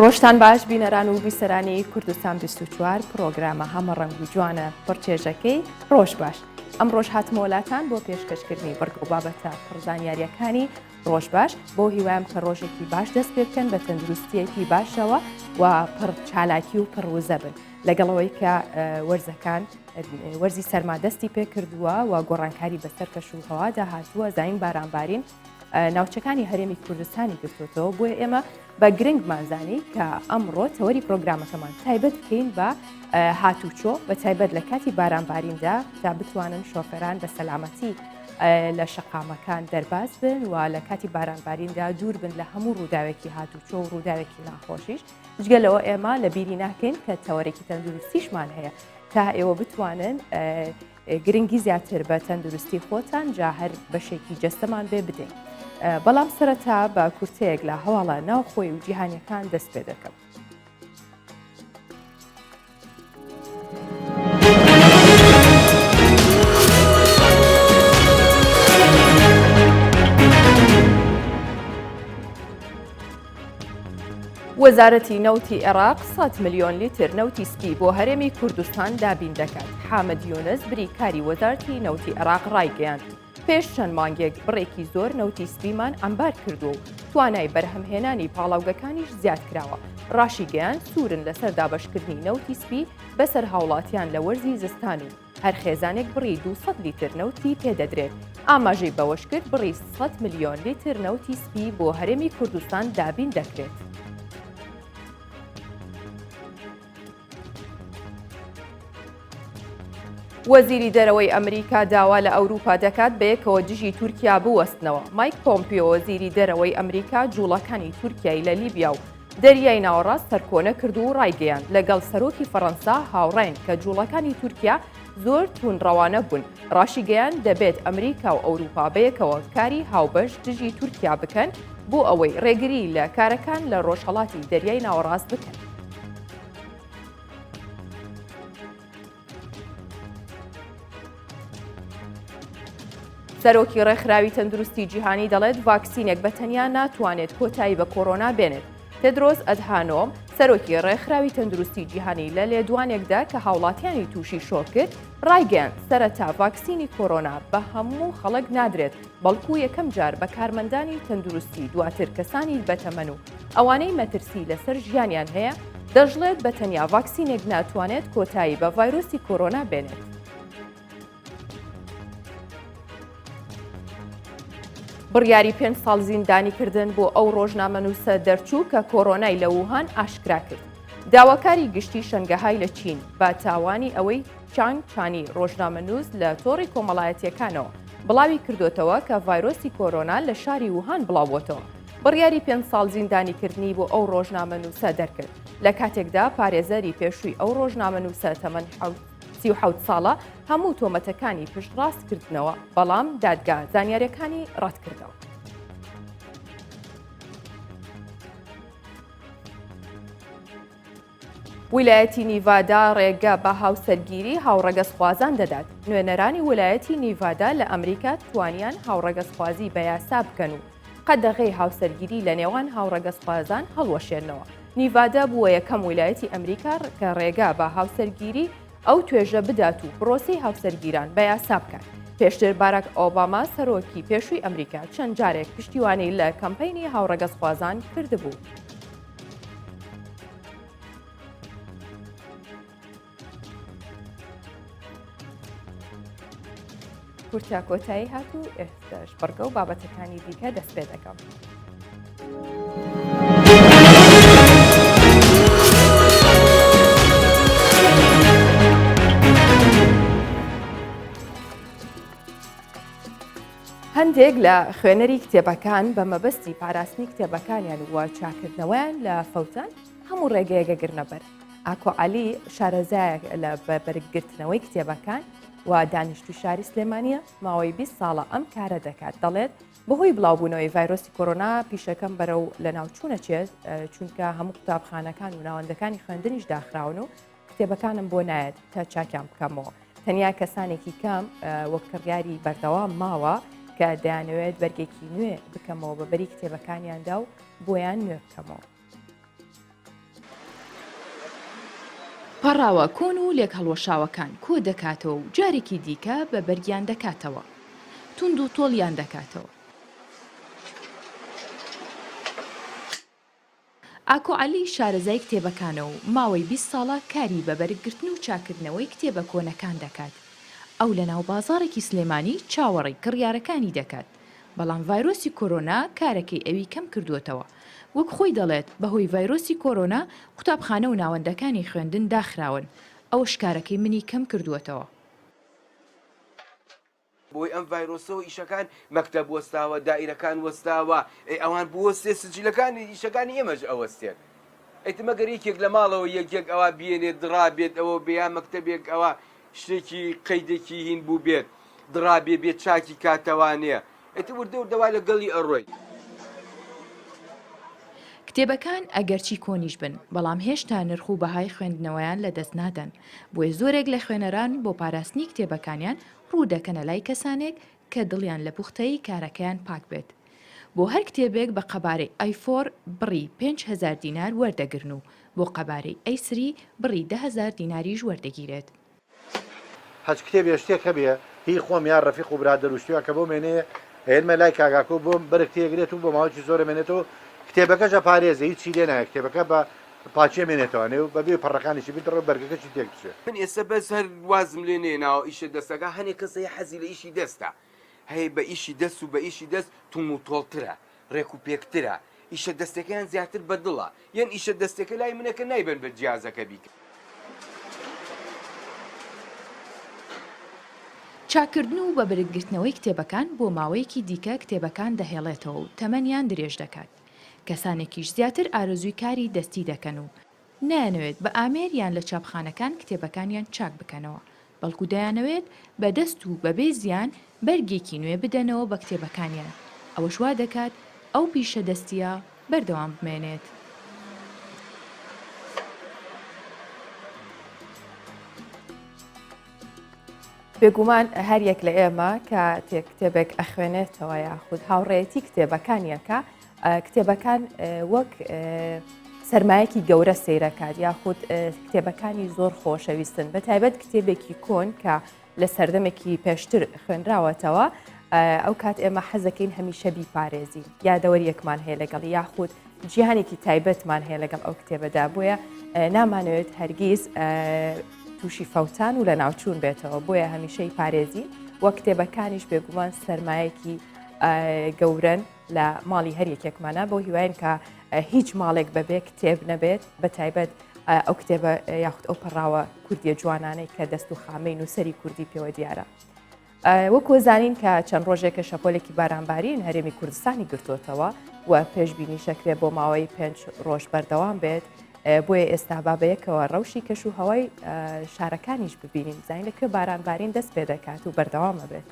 ڕۆژتان باش بینەران و بیسەرانی کوردستان 24 پرۆگرامە هەمە ڕەنگ و جوانە پڕچێژەکەی ڕۆژ باش ئەم ڕۆژ هاتمەوەلاتان بۆ پێشکەشکردنی بڕگە و بابەتە پڕزانیاریەکانی ڕۆژ باش بۆ هیوایم کە ڕۆژێکی باش دەست پێ بکەن بە تەندروستیەکی باشەوە و پڕ چالاکی و پڕ وزە بن لەگەڵ ئەوەی کە وەرزەکان وەرزی سەرما دەستی پێ کردووە و گۆڕانکاری بەسەر کەش و هەوادا هاتووە زین بارانبارین ناوچەکانی هەرێمی کوردستانی گرتوتەوە بۆیە ئێمە بە گرنگمان زانی کە ئەمڕۆ تەوەری پرۆگرامەکەمان تایبەت بکەین بە هاتوچۆ بە تایبەت لە کاتی بارانباریندا تا بتوانن شۆفێران بە سەلامەتی لە شەقامەکان دەرباز بن و لە کاتی بارانباریندا دوور بن لە هەموو ڕووداوێکی هاتوچۆ و ڕووداوێکی ناخۆشیش جگە لەوە ئێمە لە بیری ناکەین کە تەوەرێکی تەندروستیشمان هەیە تا ئێوە بتوانن گرنگی زیاتر بە تەندروستی خۆتان جا هەر بەشێکی جەستەمان بێ بدەین. بەڵام سەرەتا بە کورتەیەک لە هەواڵە ناوخۆی و جیهانیەکان دەست پێ دەکەم. وەزارەتی نەوتی عێراق 100 ملیۆن لیتر نەوتی سپی بۆ هەرێمی کوردستان دابین دەکات. حامد یونس بریکاری وەزارەتی نەوتی عێراق ڕایگەیاند، پێش چەند مانگێک بڕێکی زۆر نەوتی سپیمان عەمبار کردووە و توانای بەرهەمهێنانی پاڵاوگەکانیش زیادکراوە. ڕاشیگەیاند، سوورن لەسەر دابەشکردنی نەوتی سپی بەسەر هاوڵاتیان لە وەرزی زستان و هەر خێزانێک بڕی 200 لیتر نەوتی پێدەدرێت. ئاماژەی بەوەشکرد، بڕی 100 ملیۆن لیتر نەوتی سپی بۆ هەرێمی کوردستان دابین دەکرێت. وەزیری دەرەوەی ئەمریکا داوا لە ئەوروپا دەکات بەیەکەوە دژی تورکیا بوەستنەوە. مایک پۆمپیۆ وەزیری دەرەوەی ئەمریکا جوڵەکانی تورکیای لە لیبیا و دەریای ناوەڕاست سەرکۆنە کرد و ڕایگەیاند لەگەڵ سەرۆکی فەڕەنسا هاوڕاین کە جوڵەکانی تورکیا زۆر توندڕەوانە بوون. ڕاشیگەیاند دەبێت ئەمریکا و ئەوروپا بەیەکەوە کاری هاوبەش دژی تورکیا بکەن بۆ ئەوەی ڕێگری لە کارەکان لە ڕۆژهەڵاتی دەریای ناوەڕاست بکەن. سەرۆکی ڕێکخراوی تەندروستی جیهانی دەڵێت ڤاکسینێک بە تەنیا ناتوانێت کۆتایی بە کۆرۆنا بێنێت. تێدرۆس ئەدهانۆم، سەرۆکی ڕێکخراوی تەندروستی جیهانی لە لێدوانێکدا کە هاوڵاتیانی تووشی شۆک کرد، ڕایگەیاند، سەرەتا ڤاکسینی کۆرۆنا بە هەموو خەڵک نادرێت، بەڵکو یەکەم جار بە کارمەندانی تەندروستی، دواتر کەسانی بەتەمەن و ئەوانەی مەترسی لەسەر ژیانیان هەیە، دەشڵێت بە تەنیا ڤاکسینێک ناتوانێت کۆتایی بە ڤایرۆسی کۆرۆنا بێنێت. بڕیاری پێنج ساڵ زیندانیکردن بۆ ئەو ڕۆژنامەنووسە دەرچوو کە کۆرۆنای لە ووهان ئاشکرا کرد. داواکاری گشتی شەنگەهای لە چین بە تاوانی ئەوەی چانگ چانی ڕۆژنامەنووس لە تۆڕی کۆمەڵایەتییەکانەوە بڵاوی کردۆتەوە کە ڤایرۆسی کۆرۆنا لە شاری ووهان بڵاوبۆتەوە بڕیاری پێنج ساڵ زیندانیکردنی بۆ ئەو ڕۆژنامەنووسە دەرکرد لە کاتێکدا پارێزەری پێشووی ئەو ڕۆژنامەنووسە تەمەن 37 ساڵە هەموو تۆمەتەکانی پشتڕاست کردنەوە بەڵام دادگا زانیاریەکانی ڕەتکردەوە. ویلایەتی نیڤادا ڕێگە بە هاوسەرگیری هاوڕەگەزخوازان دەدات. نوێنەرانی ویلایەتی نیڤادا لە ئەمریکا توانیان هاوڕەگەزخوازی بە یاسا بکەن و قەدەغەی هاوسەرگیری لە نێوان هاوڕەگەزخوازان هەڵوەشێنەوە. نیڤادا بووە یەکەم ویلایەتی ئەمریکا کە ڕێگا بە هاوسەرگیری ئەو توێژە بدات و پرۆسەی هاوسەرگیران بە یاسا بکات. پێشتر باراک ئۆباما سەرۆکی پێشووی ئەمریکا چەند جارێک پشتیوانی لە کەمپەینی هاوڕەگەزخوازان کردبوو. کورتە کۆتایی هات و ئێستاش بڕگە و بابەتەکانی دیکە دەست پێ دەکەم. هەندێک لە خوێنەری کتێبەکان بە مەبەستی پاراستنی کتێبەکانیان و چاکردنەوەیان لە فەوتان هەموو ڕێگەیەک ئەگرنە بەر. ئاکۆ عەلی شارەزایەک لە بەبەرگگرتنەوەی کتێبەکان و دانیشتوی شاری سلێمانییە، ماوەی 20 ساڵە ئەم کارە دەکات، دەڵێت، بەهۆی بڵاوبوونەوەی ڤایرۆسی کۆرۆنا پیشەکەم بەرەو لەناوچوونەچێت، چونکە هەموو قوتابخانەکان و ناوەندەکانی خوێندنیش داخراون و کتێبەکانم بۆ نایەت تا چاکیان بکەمەوە. تەنیا کەسانێکی کەم وەک کڕیاری بەردەوام ماوە کە دەیانەوێت بەرگێکی نوێ بکەمەوە بە بەری کتێبەکانیاندا و بۆیان نوێ بکەمەوە. پەڕاوە کۆن و لێکهەڵوەشاوەکان کۆ دەکاتەوە و جارێکی دیکە بە بەرگیان دەکاتەوە. توند و تۆڵیان دەکاتەوە. ئاکۆ عەلی شارەزای کتێبەکانە و ماوەی 20 ساڵە کاری بە بەرگگرتن و چاککردنەوەی کتێبە کۆنەکان دەکات. ئەو لەناو بازاڕێکی سلێمانی چاوەڕێی کڕیارەکانی دەکات، بەڵام ڤایرۆسی کۆرۆنا کارەکەی ئەوی کەم کردووەتەوە. وەک خۆی دەڵێت، بەهۆی ڤایرۆسی کۆرۆنا قوتابخانە و ناوەندەکانی خوێندن داخراون، ئەوەش کارەکەی منی کەم کردووەتەوە. بەهۆی ئەم ڤایرۆسەوە ئیشەکان مەکتەب وەستاوە، دائیرەکان وەستاوە، ئەی ئەوان بوەستێ سجلەکانی ئیشەکانی ئێمەش ئەوەستێت. ئیتر مەگەر یەکێک لە ماڵەوە یەک یەک ئەوا بێنێت دڕابێت ئەوە بێ یا مەکتەبێک ئەوا شتێکی قەیدێکی هین بووبێت دڕابێ بێت چاکی کاتەوانێ ئیتر وردە وردە وا لەگەڵی ئەڕۆی. کتێبەکان ئەگەرچی کۆنیش بن، بەڵام هێشتا نرخ و بەهای خوێندنەوەیان لەدەست نادەن، بۆیە زۆرێک لە خوێنەران بۆ پاراستنی کتێبەکانیان ڕوو دەکەنە لای کەسانێک کە دڵیان لە پوختەیی کارەکەیان پاک بێت. بۆ هەر کتێبێک بە قەبارەی A four بڕی 5000 دینار وەردەگرن و بۆ قەبارەی A three بڕی 10,000 دیناریش وەردەگیرێت. هەچ کتێبێ شتێک هەبێ هی خۆم یا رەفیق و برادەر و شتیان کە بۆم ێنێ ئەیەنمە لای کاک ئاکۆ بۆم بەرگ تێگرێت و بۆ ماوەیەکی زۆر ئەمێنێتەوە کتێبەکەش ئەپارێزێ هیچی لێ نایە کتێبەکە بە پاکی ئەمێنێتەوانێ و بەبێ پەڕەکانیشی بدڕێ و بەرگەکەشی تێک بچێ. من ئێستا بەس هەر وازم لێ نێناوە ئیشە دەستەکە هەنێ کەس هەیە حەزی لە ئیشی دەستە هەیە بە ئیشی دەست و بە ئیشی دەست توم و تۆڵترە ڕێک و پێکترە ئیشە دەستەکەیان زیاتر بە دڵە یان ئیشە دەستەکە لای منە کە نایبەن بە جیازەکە بیکەن. چاککردن و بەبەرگگرتنەوەی کتێبەکان بۆ ماوەیەکی دیکە کتێبەکان دەهێڵێتەوە و تەمەنیان درێژ دەکات. کەسانێکیش زیاتر ئارەزووی کاری دەستی دەکەن و نایانەوێت بە ئامێر یان لە چاپخانەکان کتێبەکانیان چاک بکەنەوە، بەڵکو دەیانەوێت بە دەست و بەبێ زیان بەرگێکی نوێ بدەنەوە بە کتێبەکانیان، ئەوەش وا دەکات ئەو پیشە دەستییە بەردەوام بمێنێت. بێگومان هەر یەک لە ئێمە کە کتێبێک ئەخوێنێتەوە یاخود هاوڕێیەتی کتێبەکانیەکە کتێبەکان وەک سەرمایەکی گەورە سەیرەکات یاخود کتێبەکانی زۆر خۆشەویستن بە تایبەت کتێبێکی کۆن کە لە سەردەمێکی پێشتر خوێنراوەتەوە ئەو کات ئێمە حەزەکەین هەمیشە بیپارێزین یادەوەریەکمان هەیە لەگەڵ یاخود جیهانێکی تایبەتمان هەیە لەگەڵ ئەو کتێبەدا بۆیە نامانەوێت هەرگیز تووشی فەوتان و لە ناوچوون بێتەوە بۆیە هەمیشەی پارێزی وە کتێبەکانیش بێگومان سەرمایەکی گەورەن لە ماڵی هەر یەکێکمانە بۆ هیواین کە هیچ ماڵێک بەبێ کتێب نەبێت بە تایبەت ئەو کتێبە یاخود ئەو پەڕاوە کوردیە جوانانەی کە دەست و خامەی نووسری کوردی پێوە دیارە. وەکو زانین کە چەند ڕۆژێکە شەپۆلێکی بارانبارین هەرێمی کوردستانی گرتوتەوە و پێشبینی شەکرێ بۆ ماوەی پێنج ڕۆژ بەردەوام بێت بۆیە ئێستا با بەیەکەوە ڕەوشی کەش و هەوای شارەکانیش ببینین زانین لە کوێ بارانبارین دەست پێ دەکات و بەردەوامە بێت.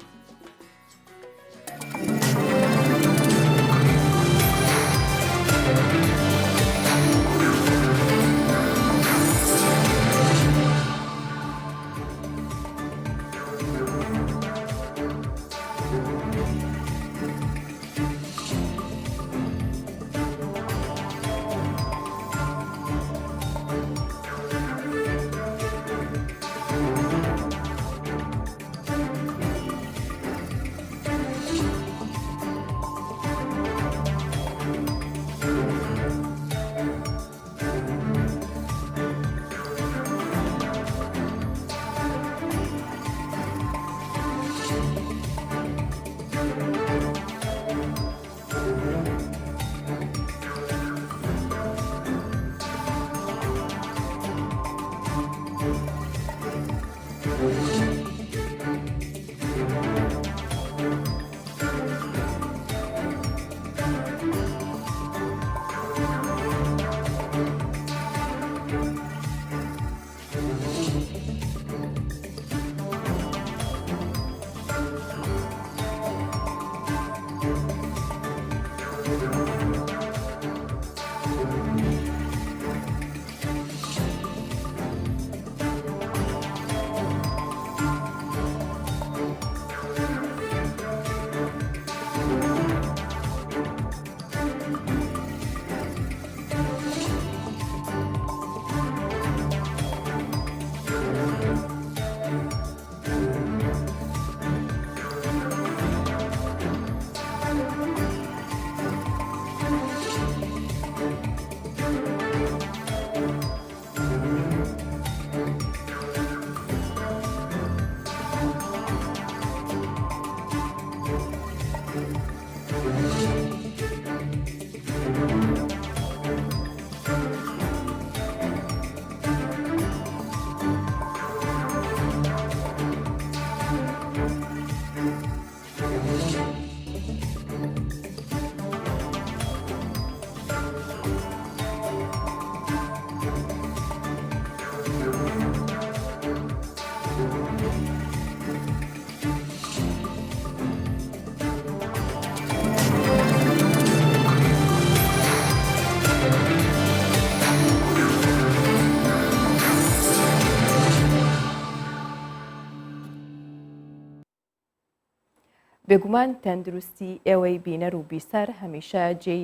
بێگومان تەندروستی ئێوەی بینەر و بیسەر هەمیشە جێی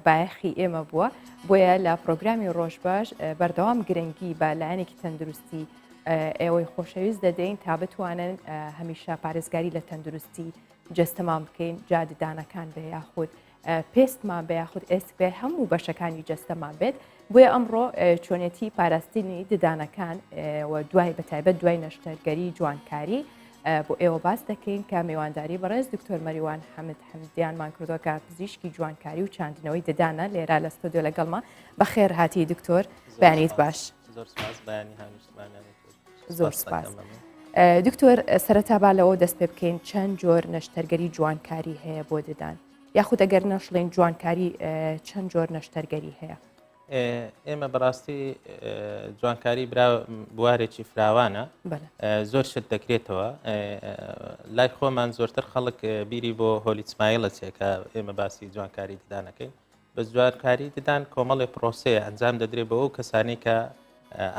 بایەخی ئێمە بووە، بۆیە لە پرۆگرامی ڕۆژ باش بەردەوام گرنگی بە لایەنێکی تەندروستی ئێوەی خۆشەویست دەدەین تا بتوانن هەمیشە پارێزگاری لە تەندروستی جەستەمان بکەین جا ددانەکان بێ یاخود پێستمان بێ یاخود ئێسک بێ هەموو بەشەکانی جەستەمان بێت بۆیە ئەمڕۆ چۆنێتی پاراستنی ددانەکان و دوای بەتایبەت دوای نەشتەرگەری جوانکاری بۆ ئێوە باس دەکەین کە میوانداری بەڕێز دکتۆر مەریوان حەمد حەمدیانمان کردووە کە پزیشکی جوانکاری و چاندنەوەی ددانە لێرە لە ستۆدیۆ لەگەڵمە بەخێر هاتی دکتۆر بەیانیت باش. زۆر سپاس بەیانی هاونیشتمانیانی زۆر سپاس. دکتۆر سەرەتا با لەوە دەست پێ بکەین چەند جۆر نەشتەرگەری جوانکاری هەیە بۆ ددان یاخود ئەگەر نەشڵین جوانکاری چەند جۆر نەشتەرگەری هەیە؟ ئێمە بەڕاستی جوانکاری برا بوارێکی فراوانە زۆر شت دەکرێتەوە لای خۆمان زۆرتر خەڵک بیری بۆ Hollywood smile ە چێ کە ئێمە باسی جوانکاری ددانەکەین بە جوانکاری ددان کۆمەڵی پرۆسەیە ئەنجام دەدرێت بۆ ئەو کەسانی کە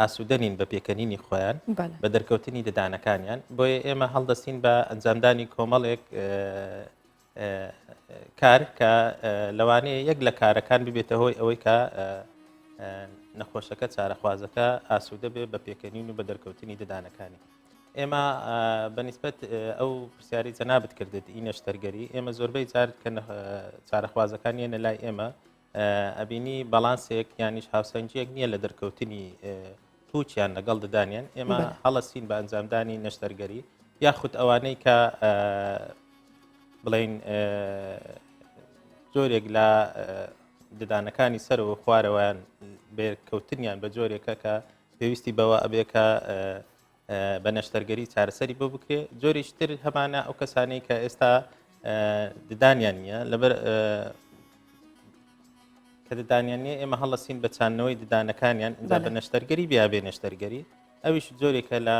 ئاسوودە نین بە پێکەنینی خۆیان بە دەرکەوتنی ددانەکانیان بۆیە ئێمە هەڵدەستین بە ئەنجامدانی کۆمەڵێک کار کە لەوانەیە یەک لە کارەکان ببێتە هۆی ئەوەی کە نەخۆشەکە چارەخوازەکە ئاسوودە بێ بە پێکەنین و بە دەرکەوتنی ددانەکانی. ئێمە بەنیسبەت ئەو پرسیاری جەنابت کردت ئی نەشتەرگەری ئێمە زۆربەی جار کە چارەخوازەکان یەنە لای ئێمە ئەبینی باڵانسێک یانیش هاوسەنگیەک نییە لە دەرکەوتنی پوچیان لەگەڵ ددانیان ئێمە هەڵەسین بە ئەنجامدانی نەشتەرگەری یاخود ئەوانەی کە بڵین جۆرێک لە ددانەکانی سەرەوە خوارەوەیان بێکەوتنیان بە جۆرێکە کە پێویستی بەوە ئەبێ کە بە نەشتەرگەری چارەسەری بۆ بکرێ جۆریش تر هەمانە ئەو کەسانەی کە ئێستا ددانیان نییە لەبەر کە ددانیان نییە ئێمە هەڵەسین بە چاندنەوەی ددانەکانیان ئینجا بە نەشتەرگەری بیا بێ نەشتەرگەری ئەویش جۆرێکە لە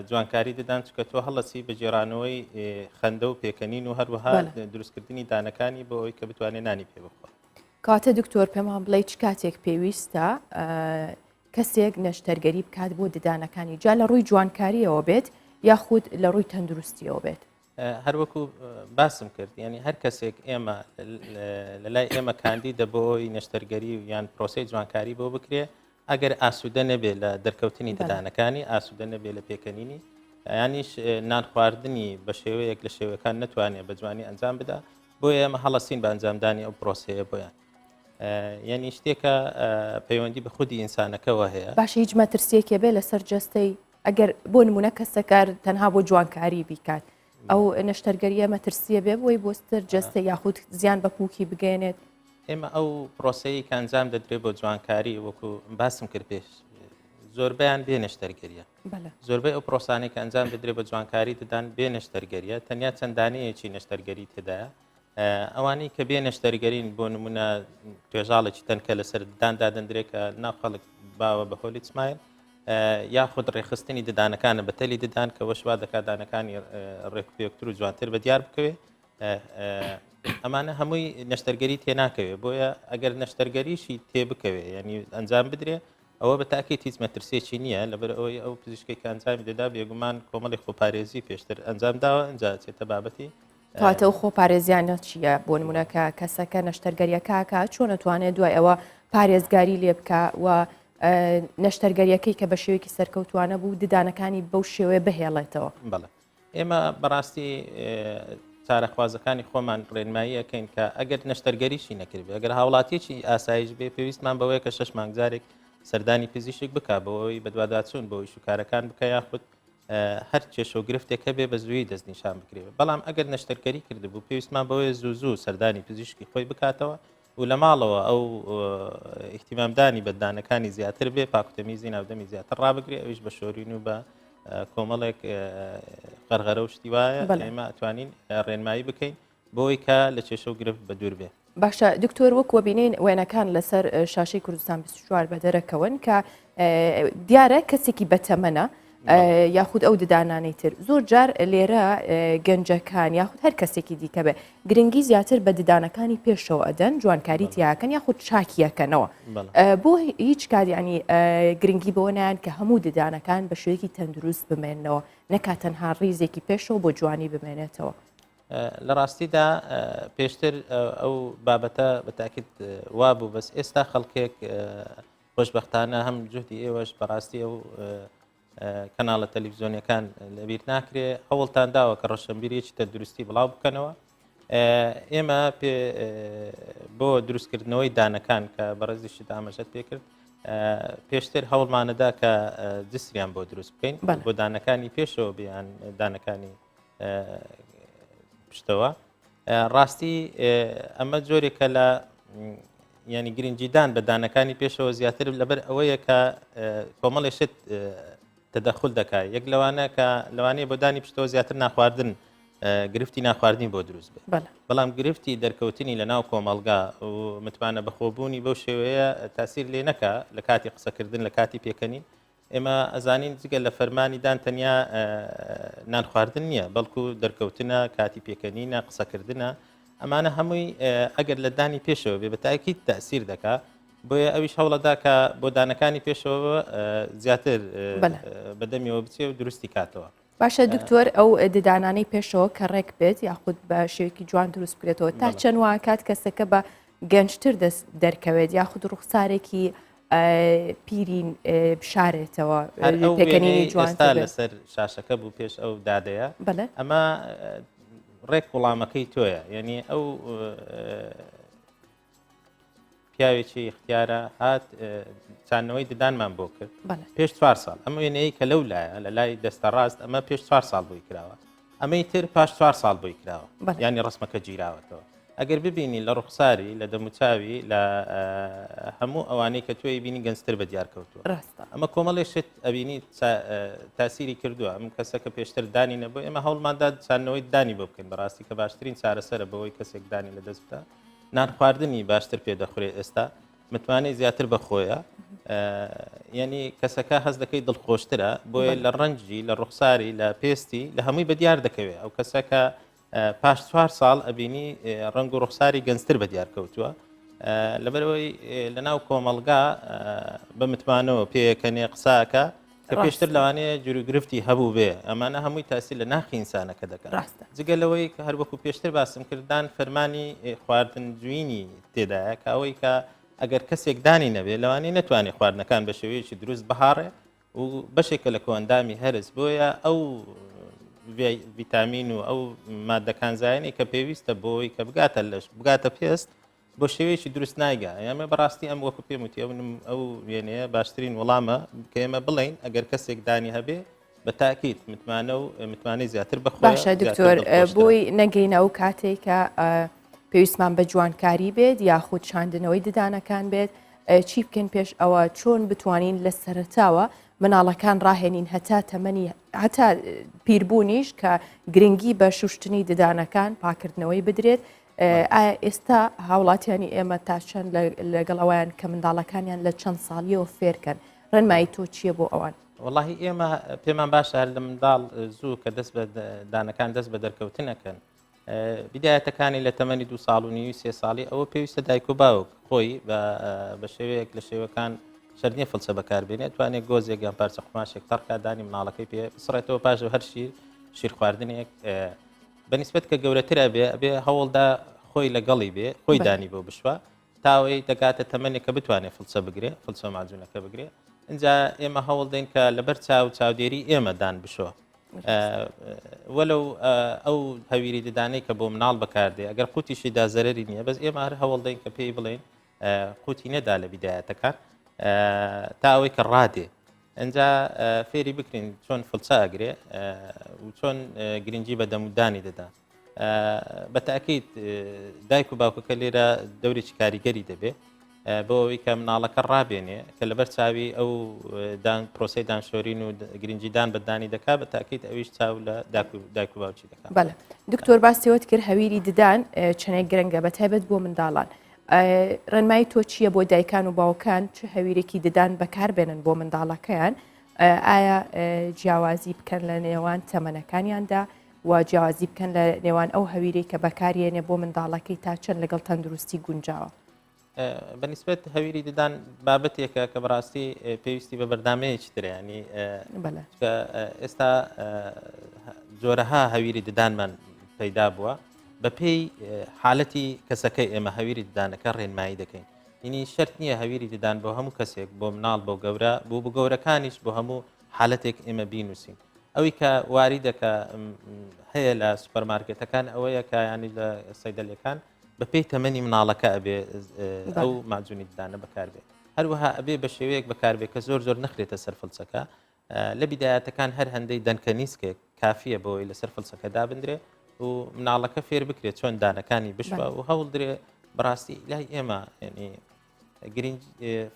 جوانکاری ددان چکە تۆ هەڵەسی بە گێڕانەوەی خەندە و پێکەنین و هەروەها دروستکردنی دانەکانی بۆ ئەوی کە بتوانێت نانی پێ بخوا. کاتە دکتۆر پێمان بڵێ چ کاتێک پێویستە کەسێک نەشتەرگەری بکات بۆ ددانەکانی جا لە ڕووی جوانکاریەوە بێت یاخود لە ڕووی تەندروستیەوە بێت؟ هەروەکو باسم کرد ینی هەر کەسێک ئێمە لە لای ئێمە کاندیدە بۆ ئەوی نەشتەرگەری و یان پرۆسی جوانکاری بۆ بکرێ ئەگەر ئاسوودە نەبێ لە دەرکەوتنی ددانەکانی ئاسوودە نەبێ لە پێکەنینی یانیش نان خواردنی بە شێوەیەک لە شێوەکان نتوانێت بە جوانی ئەنجام بدا بۆیە ئێمە هەڵەسین بە ئەنجامدانی ئەو پرۆسەیە بۆیان یعنی شتێکە پەیوەندی بە خودی ئینسانەکەەوە هەیە باشە هیچ مەترسیەکێ بێ لەسەر جەستەی ئەگەر بۆ نمونە کەسەکار تەنها بۆ جوانکاری بیکات ئەو نەشتەرگەریە مەترسیە بێ بۆی بۆستر جەستە یاخود زیان بە پوکی بگەێنێت ئێمە ئەو پرۆسەی کە ئەنجام دەدرێت بۆ جوانکاری وەکو باسم کرد پێش زۆربیان بێ نەشتەرگەریە زۆربەی ئەو پرۆسانەی کە ئەنجام دەدرێت بە جوانکاری ددان بێ نەشتەرگەریە تەنیا چەندانەیەکی نەشتەرگەری تێدایە ئەوانەی کە بێ نەشتەرگەرین بۆ نمونە توێژاڵێکی تەنکە لەسەر ددان دادەندرێت کە ناو خەڵک باوە بە Hollywood smile یاخود ڕێخستنی ددانەکانە بە تەلی ددان کە وەشوا دەکات دانەکانی ڕێکپێکتر و جوانتر بە دیار بکەوێت ئەمانە هەمووی نەشتەرگەری تێناکەوێت بۆیە ئەگەر نەشتەرگەریشی تێ بکەوێت ینی ئەنجام بدرێ ئەوە بە تاکیت هیچ مەترسیەکی نییە لەبەر ئەوەی ئەو پزیشکێک کە ئەنجامی دەدا بێگومان کۆمەڵی خۆپارێزی پێشتر ئەنجام داوە ئەنجا چێتە بابەتی کەواتە ئەو خۆپارێزیانە چییە؟ بۆ نمونە کە کەسەکە نەشتەرگەریەکەکە چۆن ئەتوانێت دوای ئەوە پارێزگاری لێ بکە و نەشتەرگەریەکەی کە بە شێوەیەکی سەرکەوتوانە بوو ددانەکانی بەو شێوەیە بهێڵێتەوە؟ بەڵێ ئێمە بەڕاستی چارەخوازەکانی خۆمان ڕێنمایی ئەەکەین کە ئەگەر نەشتەرگەریشی نەکردبێ ئەگەر هاوڵاتیەکی ئاسایش بێ پێویستمان بەوەیە کە شەش مانگ جارێک سەردانی پزیشک بک بۆ ئەوەی بەدواداچوون بۆ ئیش و کارەکان بکە یاخود هەر کێشە و گرفتێک هەبێ بە زووی دەستنیشان بکرێت بەڵام ئەگەر نەشتەرگەری کردبوو پێویستمان بەوەیە زوو زوو سەردانی پزیشکی خۆی بکاتەوە و لە ماڵەوە ئەو ئیهتیمامدانی بە ددانەکانی زیاتر بێ پاکوتەمیزی ناودەمی زیاتر ڕابگرێ ئەویش بە شۆرین و بە کۆمەڵێک غەرغەرە و شتی وایە ئێمە ئەتوانین ڕێنمایی بکەین بۆی کە لە کێشە و گرفت بە دوور بێ. باشە دکتۆر وەک وەبینین وێنەکان لەسەر شاشەی کوردستان 24 بە دەرەکەون کە دیارە کەسێکی بەتەمەنە یاخود ئەو ددانانەی تر زۆر جار لێرە گەنجەکان یاخود هەر کەسێکی دیکە بێ گرنگی زیاتر بە ددانەکانی پێشەوە ئەدەن جوانکاری تیاکەن یاخود چاکیەکەنەوە بۆ هیچ کات ینی گرنگی بەوە نایەن کە هەموو ددانەکان بە شێوەیەکی تەندروست بمێنەوە نەکات تەنها ڕیزێکی پێشەوە بۆ جوانی بمێنێتەوە. لە ڕاستیدا پێشتر ئەو بابەتە بە تاکید وابوو بەس ئێستا خەڵکێک خۆشببختانە هەم جوهدی ئێوەش بەڕاستی ئەو کەناڵە تەلەڤزیۆنیەکان لەبیر ناکرێ هەوڵتان داوە کە ڕۆشنبیریەکی تەندروستی بڵاو بکەنەوە ئێمە بۆ دروستکردنەوەی دانەکان کە بەڕێزیشت ئاماژەت پێکرد پێشتر هەوڵمانەدا کە جسریان بۆ دروست بکەین بۆ دانەکانی پێشەوە بیان دانەکانی پشتەوە ڕاستی ئەمە جۆرێکە لە ینی گرنگیدان بە دانەکانی پێشەوە زیاتر لەبەر ئەوەیە کە کۆمەڵی شت تەدەخول دەکات یەک لەوانە کە لەوانەیە بۆ دانی پشتەوە زیاتر ناخواردن گرفتی ناخواردنی بۆ دروست بێت بەڵام گرفتی دەرکەوتنی لە ناو کۆمەڵگا و متمانە بەخۆبوونی بەو شێوەیە تاسیر لێ نەکا لە کاتی قسەکردن لە کاتی پێکەنین ئێمە ئەزانین جگە لە فەرمانی دان تەنیا نان خواردن نییە بەڵکو دەرکەوتنە کاتی پێکەنینە قسەکردنە ئەمانە هەمووی ئەگەر لە دانی پێشەوە بێ بەتاکیت تەسیر دەکا بۆیە ئەویش هەوڵەدا کە بۆ دانەکانی پێشەوە زیاتر بەدەمیەوە بچێ و درستی کاتەوە. باشە دکتۆر ئەو ددانانەی پێشەوە کە ڕێک بێت یاخود بە شێوەیەکی جوان دروست بکرێتەوە تا چەند واکات کەسەکە بە گەنجتر دەست دەرکەوێت یاخود ڕوخسارێکی پیرین بشارێتەوە پێکەنینی جوان لەسەر شاشەکە بوو پێش ئەو دادەیە ئەمە ڕێک وڵامەکەی تۆیە یعنی ئەو پیاوێکی ئیختیارە هات چاندنەوەی ددانمان بۆ کرد پێش چوار ساڵ ئەم وێنەیە کە لەو لایە لە لای دەستە ڕاست ئەمە پێش چوار ساڵ بۆی کراوە ئەمەی تر پاش چوار ساڵ بۆی کراوە ینی ڕسمەکە گیراوەتەوە ئەگەر ببینی لە ڕوخساری لە دەموچاوی لە هەموو ئەوانەی کە تۆی بینی گەنجتر بە دیار کەوتووە ئەمە کۆمەڵی شت ئەبینی تاسیری کردووە ئەم کەسە کە پێشتر دانی نەبوو ئێمە هەوڵماندا چاندنەوەی دانی بۆ بکەین بەڕاستی کە باشترین چارەسەرە بەوەی کەسێک دانی لە دەست بدات نان خواردنی باشتر پێ دەخورێ ئێستا متمانەی زیاتر بە خۆیە یعنی کەسەکە هەز دەکەی دڵخۆشترە بۆیە لە ڕەنجی لە ڕوخساری لە پێستی لە هەمووی بە دیار دەکەوێت ئەو کەسەکە پاش چوار ساڵ ئەبینی ڕەنگ و ڕوخساری گەنجتر بە دیار کەوتووە لەبەرەوەی لە ناو کۆمەڵگا بە متمانەوە پێیەکەنێ قساکە کە پێشتر لەوانەیە گیروگرفتی هەبوو بێ ئەمانە هەمووی تاسی لە ناخی ئینسانەکە دەکەن ڕاستە جگە لەوەی کە هەروەکو پێشتر باسم کردان فەرمانی خواردن جوینی تێدایە کە ئەوەی کە ئەگەر کەسێک دانی نەبێ لەوانەیە نەتوانێت خواردنەکان بە شێوەیەکی دروست بهاڕێ و بەشێکە لە کۆئەندامی هەرس بۆیە ئەو ڤیتامین و ئەو مادە کانزایانەی کە پێویستە بۆی کە بگاتە لەش بگاتە پێست بۆ شێوەیەکی دروست نایگا ئێمە بەڕاستی ئەم وەکو پێم وتی ئەو ئەو وێنەیە باشترین وەڵامە کە ئێمە بڵین ئەگەر کەسێک دانی هەبێ بە تاکیت متمانە و متمانەی زیاتر بەخۆ باشە دکتۆر بۆی نەگەینە ئەو کاتێک کە پێویستمان بە جوانکاری بێت یاخود چاندنەوەی ددانەکان بێت چی بکەین پێش ئەوە چۆن بتوانین لە سەرەتاوە مناڵەکان ڕاهێنین هەتا تەمەنی هەتا پیربوونیش کە گرنگی بە شوشتنی ددانەکان پاکردنەوەی بدرێت ئایا ئێستا هاوڵاتیانی ئێمە تا چەند لەگەڵ ئەویان کە منداڵەکانیان لە چەند ساڵیەوە فێرکەن ڕێنمایی تۆ چییە بۆ ئەوان؟ وەڵاهی ئێمە پێمان باشە هەر لە منداڵ زوو کە دەست بە دانەکان دەست بە دەرکەوتنەکەن بدایەتەکانی لە تەمەنی دو ساڵ و نیوی سێ ساڵی ئەوە پێویستە دایک و باوک خۆی بە شێوەیەک لە شێوەکان شەرت نییە فڵچە بەکاربێنێت توانێت گۆزێک یان پارچە قوماشێک تەڕکا دانی مناڵەکەی پێ بسڕێتەوە پاش هەر شیر شیرخواردنێک بە نیسبەت کە گەورەتر ئەبێ ئەبێ هەوڵدا خۆی لەگەڵی بێ خۆی دانی بۆ بشوە تاوەی دەگاتە تەمەنێک کە بتوانێت فڵچە بگرێ فڵچە ماجونەکە بگرێ اینجا ئێمە هەوڵ دەین کە لەبەر چاو چاودێری ئێمە دان بشۆ وەلو ئەو هەویری ددانەی کە بۆ مناڵ بەکاردێ ئەگەر قوتیشی دا زەرری نییە بەس ئێمە هەر هەوڵ دەین کە پێی بڵێن قوتی نەدا لە بیدایەتەکان تا ئەوەی کە ڕادێ ئەجا فێری بکرین چۆن فڵچە ئەگرێ و چۆن گرنگی بە دەمودانی دەدا بە تاکیت دایک و باوکەکە لێرە دەورێکی کاریگەری دەبێ بۆ ئەوەی کە مناڵەکە ڕابێنێ کە لەبەر چاوی ئەو دان پرۆسی دانشۆرین و گرنگیدان بەدانی دەکا بە تاکیت ئەویش چاو لە دایک و باوکی دەکات بەڵێ دکتۆر باسیەوەت کرد هەویری ددان چەندێک گرنگە بە تایبەت بۆ منداڵان ڕێنمایی تۆ چییە بۆ دایکان و باوکان چ هەویرێکی ددان بەکاربێنن بۆ منداڵەکەیان ئایا جیاوازی بکەن لە نێوان تەمەنەکانیاندا و جیاوازی بکەن لە نێوان ئەو هەویرەی کە بەکارێنێ بۆ منداڵەکەی تا چەند لەگەڵ تەندروستی گونجاوە بەنیسبەت هەویری ددان بابەتێکە کە بەڕاستی پێویستی بە بەردامەیەکی ترە ینی ئێستا جۆرەها هەویری ددانمان پەیدا بووە بەپێی حالەتی کەسەکەی ئێمە هەویری ددانەکە ڕێنمایی دەکەین ینی شەرت نییە هەویری ددان بۆ هەموو کەسێک بۆ مناڵ بۆ گەورە بۆ بۆ گەورەکانیش بۆ هەموو حالەتێک ئێمە بینوسین ئەوی کە واریدەکە هەیە لە سوپەرمارکێتەکان ئەوەیە کە ینی لە سەیدەلەکان بەپێی تەمەنی مناڵەکە ئەبێ ئەو ماجونی ددانە بەکاربێت هەروەها ئەبێ بە شێوەیەک بەکاربێت کە زۆر زۆر نەخرێتە سەر فڵچەکە لە بیدایەتەکان هەر هەندەی دەنکە نیسکێک کافیە بۆی لەسەر فڵچەکە دابندرێ و مناڵەکە فێر بکرێت چۆن دانەکانی بشوە و هەوڵدرێ بەڕاستی لای ئێمە ینی گرنگ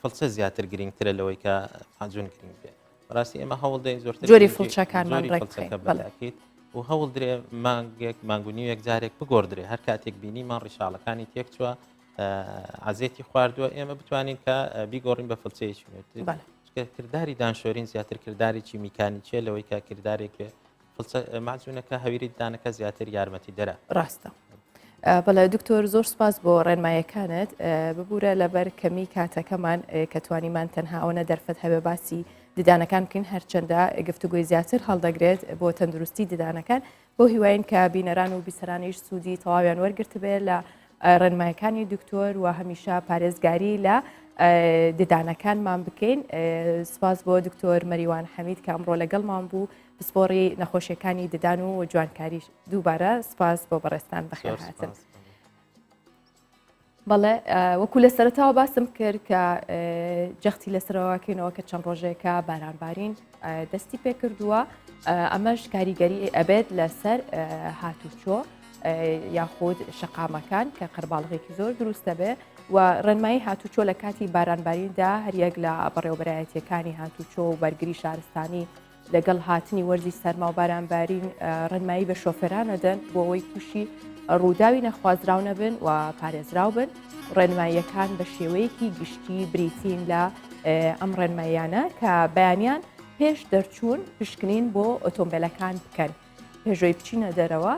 فڵچە زیاتر گرنگترە لەوەی کە ماجون گرنگ بێ بەڕاستی ئێمە هەوڵ دەین زۆرتر جۆری فڵچەکانمان ڕێکخەین بەلاکیت و هەوڵ درێ مانگێک مانگونیوێک جارێک بگۆڕدرێ هەر کاتێک بینیمان ڕیشاڵەکانی تێکچووە عزیەتی خواردووە ئێمە بتوانین کە بیگۆڕین بە فڵچەیەکی نوێتر کرداری دانشۆرین زیاتر کردارێکی میکانیکیە لەوەی کە کردارێک بێ فڵچە مەعجونەکە هەویری ددانەکە زیاتر یارمەتی دەرە. ڕاستە. بەڵێ دکتۆر زۆر سپاس بۆ ڕێنمایەکانت ببوورە لەبەر کەمی کاتەکەمان کە توانیمان تەنها ئەوەنە دەرفەت هەبێ باسی ددانەکان بکەین هەرچەندە گفتوگۆی زیاتر هەڵدەگرێت بۆ تەندروستی ددانەکان بۆ هیواین کە بینەران و بیسەرانیش سوودی تەواویان وەرگرتبێ لە ڕێنمایەکانی دکتۆر و هەمیشە پارێزگاری لە ددانەکانمان بکەین سپاس بۆ دکتۆر مەریوان حەمید کە ئەمڕۆ لەگەڵمان بوو پسپۆڕی نەخۆشیەکانی ددان و جوانکاریش دووبارە سپاس بۆ بەڕێزتان بەخێرهاتن. بەڵێ وەکو لە سەرتاوە باسم کرد کە جەختی لەسەرەوەکەینەوە کە چەند ڕۆژێکە بارانبارین دەستی پێکردووە ئەمەش کاریگەری ئەبێت لەسەر هاتوچۆ یاخود شەقامەکان کە قەرباڵغێکی زۆر دروست دەبێ و ڕێنمایی هاتوچۆ لە کاتی بارانباریندا هەریەک لە بەڕێوەبەرایەتیەکانی هاتوچۆ و بەرگری شارستانی لەگەڵ هاتنی وەرزی سەرما و بارانبارین ڕێنمایی بە شۆفێران ئەدەن بۆ ئەوەی تووشی ڕووداوی نەخوازراو نەبن و پارێزراو بن ڕێنماییەکان بە شێوەیەکی گشتی بریتین لە ئەم ڕێنماییانە کە بەیانیان پێش دەرچوون پشکنین بۆ ئۆتۆمبیلەکان بکەن. پێشەوەی بچینە دەرەوە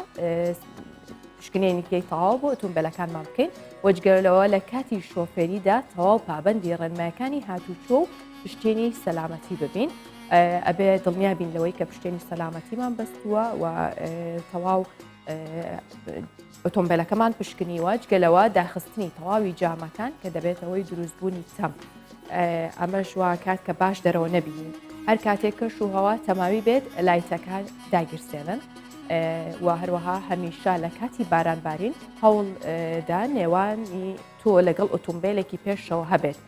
پشکنێنیکەی تەواو بۆ ئۆتۆمبیلەکانمان بکەین وەجگەرەوە لە کاتی شۆفێریدا تەواو پابندی ڕێنمایەکانی هاتوچۆ و پشتێنی سەلامەتی ببین ئەبێ دڵنیا بین لەوەی کە پشتێنی سەلامەتیمان بەستووە و تەواو ئۆتۆمبیلەکەمان پشکنیوە جگەلەوە داخستنی تەواوی جامەکان کە دەبێتەوەی دروستبوونی تەم ئەمەش وا کات کە باش دەرەوە نەبینین هەر کاتێک کەش و هەوا تەماوی بێت لایتەکان داگیرسێنن و هەروەها هەمیشە لە کاتی بارانبارین هەوڵدا نێوانی تۆ لەگەڵ ئۆتۆمبیلێکی پێشەوە هەبێت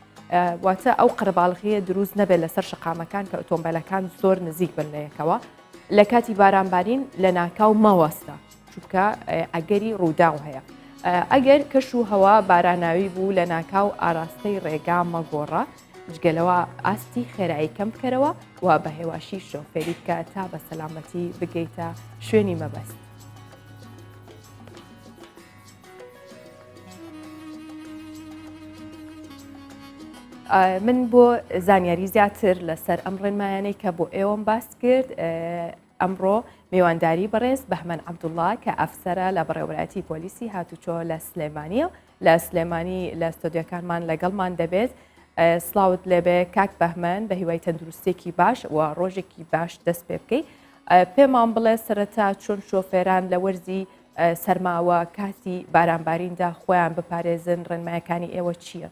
واتە ئەو قەرەباڵغیە دروست نەبێت لەسەر شەقامەکان کە ئۆتۆمبیلەکان زۆر نزیک بن لە یەکەوە لە کاتی بارانبارین لە ناکاو مەوەستە چونکە ئەگەری ڕووداو هەیە. ئەگەر کەش و هەوا باراناوی بوو لە ناکاو ئاراستەی ڕێگا مەگۆڕە جگەلەوە ئاستی خێرایی کەم بکەرەوە و بە هێواشی شۆفێری بکە تا بە سەلامەتی بگەیتە شوێنی مەبەست. من بۆ زانیاری زیاتر لەسەر ئەم ڕێنمایانەی کە بۆ ئێوەم باس کرد ئەمڕۆ میوانداری بەڕێز بەهمەن عەبدوڵڵا کە ئەفسەرە لە بەڕێوەبەرایەتی پۆلیسی هاتوچۆ لە سلێمانیە لە سلێمانی لە ستۆدیۆکانمان لەگەڵمان دەبێت. سڵاوت لێبێ کاک بەهمەن بە هیوای تەندروستێکی باش و ڕۆژێکی باش دەست پێ بکەی پێمان بڵێ سەرەتا چۆن شۆفێران لە وەرزی سەرماوە کاتی بارانباریندا خۆیان بپارێزن ڕێنمایەکانی ئێوە چییە؟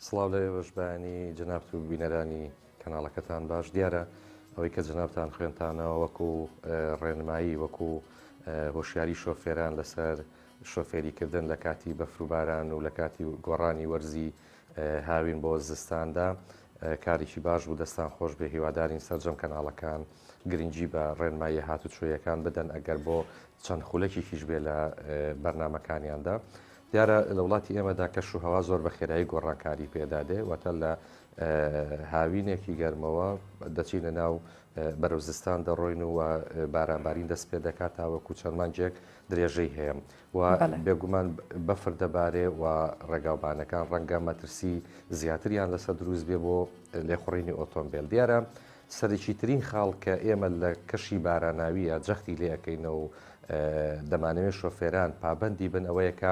سڵاو لە ئێوەش بەیانی جەنابت و بینەرانی کەناڵەکەتان باش دیارە ئەوەی کە جەنابتان خوێنتانەوە وەکو ڕێنمایی وەکو هۆشیاری شۆفێران لەسەر شۆفێریکردن لە کاتی بەفر و باران و لە کاتی گۆڕانی وەرزی هاوین بۆ زستاندا کارێکی باش بوو دەستان خۆش بێ هیوادارین سەرجەم کەناڵەکان گرنگی بە ڕێنماییە هاتوچۆیەکان بدەن ئەگەر بۆ چەند خولەکێکیش بێ لە بەرنمەکانیاندا دیارە لە وڵاتی ئێمەدا کەش و هەوا زۆر بە خێرایی گۆڕانکاری پێدا دێ واتە لە هاوینێکی گەرمەوە دەچینە ناو بەرەو زستان دەڕۆین و بارانبارین دەست پێ دەکات تاوەکو چەند مانگێک درێژەی هەیە و بێگومان بەفر دەبارێ و ڕێگاوبانەکان ڕەنگە مەترسی زیاتریان لەسەر دروست بێ بۆ لێخوڕینی ئۆتۆمبیل دیارە سەرەکیترین خاڵ کە ئێمە لە کەشی باراناویە جەختی لێ ئەەکەینەوە و. دەمانەوێت شۆفێران پابەندی بن ئەوەیە کە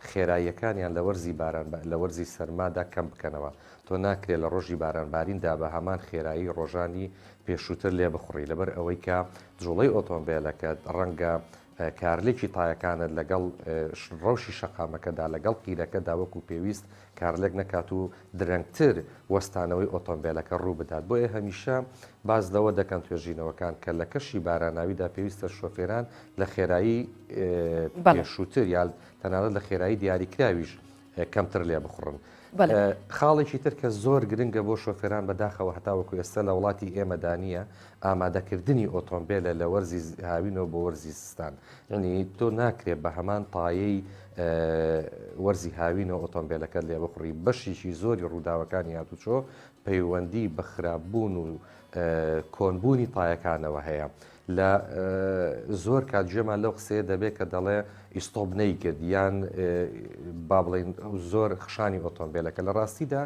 خێراییەکانیان لە وەرزی باران لە وەرزی سەرمادا کەم بکەنەوە. تۆ ناکرێت لە ڕۆژی بارانباریندا بە هەمان خێرایی ڕۆژانی پێشووتر لێبخوڕی لەبەر ئەوەی کە جوڵەی ئۆتۆمبێلەکەت ڕەنگە کارلێکی تایەکانت لەگەڵ ڕەوشی شەقامەکەدا لەگەڵ قیرەکەدا وەکو پێویست کارلێک نەکات و درەنگتر وەستانەوەی ئۆتۆمبێلەکە ڕوو بدات بۆیە هەمیشە باس لەوە دەکەن توێژینەوەکان کە لە کەشی باراناویدا پێویستە شۆفێران لە خێرایی پێشووتر یا تەنانەت لە خێرایی دیاریکراویش کەمتر لێ بخوڕن. خاڵێکی تر کە زۆر گرنگە بۆ شۆفێران بەداخەوە هەتاوەکو ئێستا لە وڵاتی ئێمەدا نییە ئامادەکردنی ئۆتۆمبێلە لە وەرزی هاوینەوە بۆ وەرزی زستان یعنی تۆ ناکرێت بە هەمان تایەی وەرزی هاوینەوە ئۆتۆمبێلەکەت لێ بخوڕی بەشێکی زۆری ڕووداوەکانی هاتوچۆ پەیوەندی بە خراپبوون و کۆنبوونی تایەکانەوە هەیە. لە زۆر کات گوێمان لەو قسەیە دەبێت کە دەڵێ ئیستۆپ نەیگرت یان با بڵێین زۆر خشانی ئۆتۆمبێلەکە لە ڕاستیدا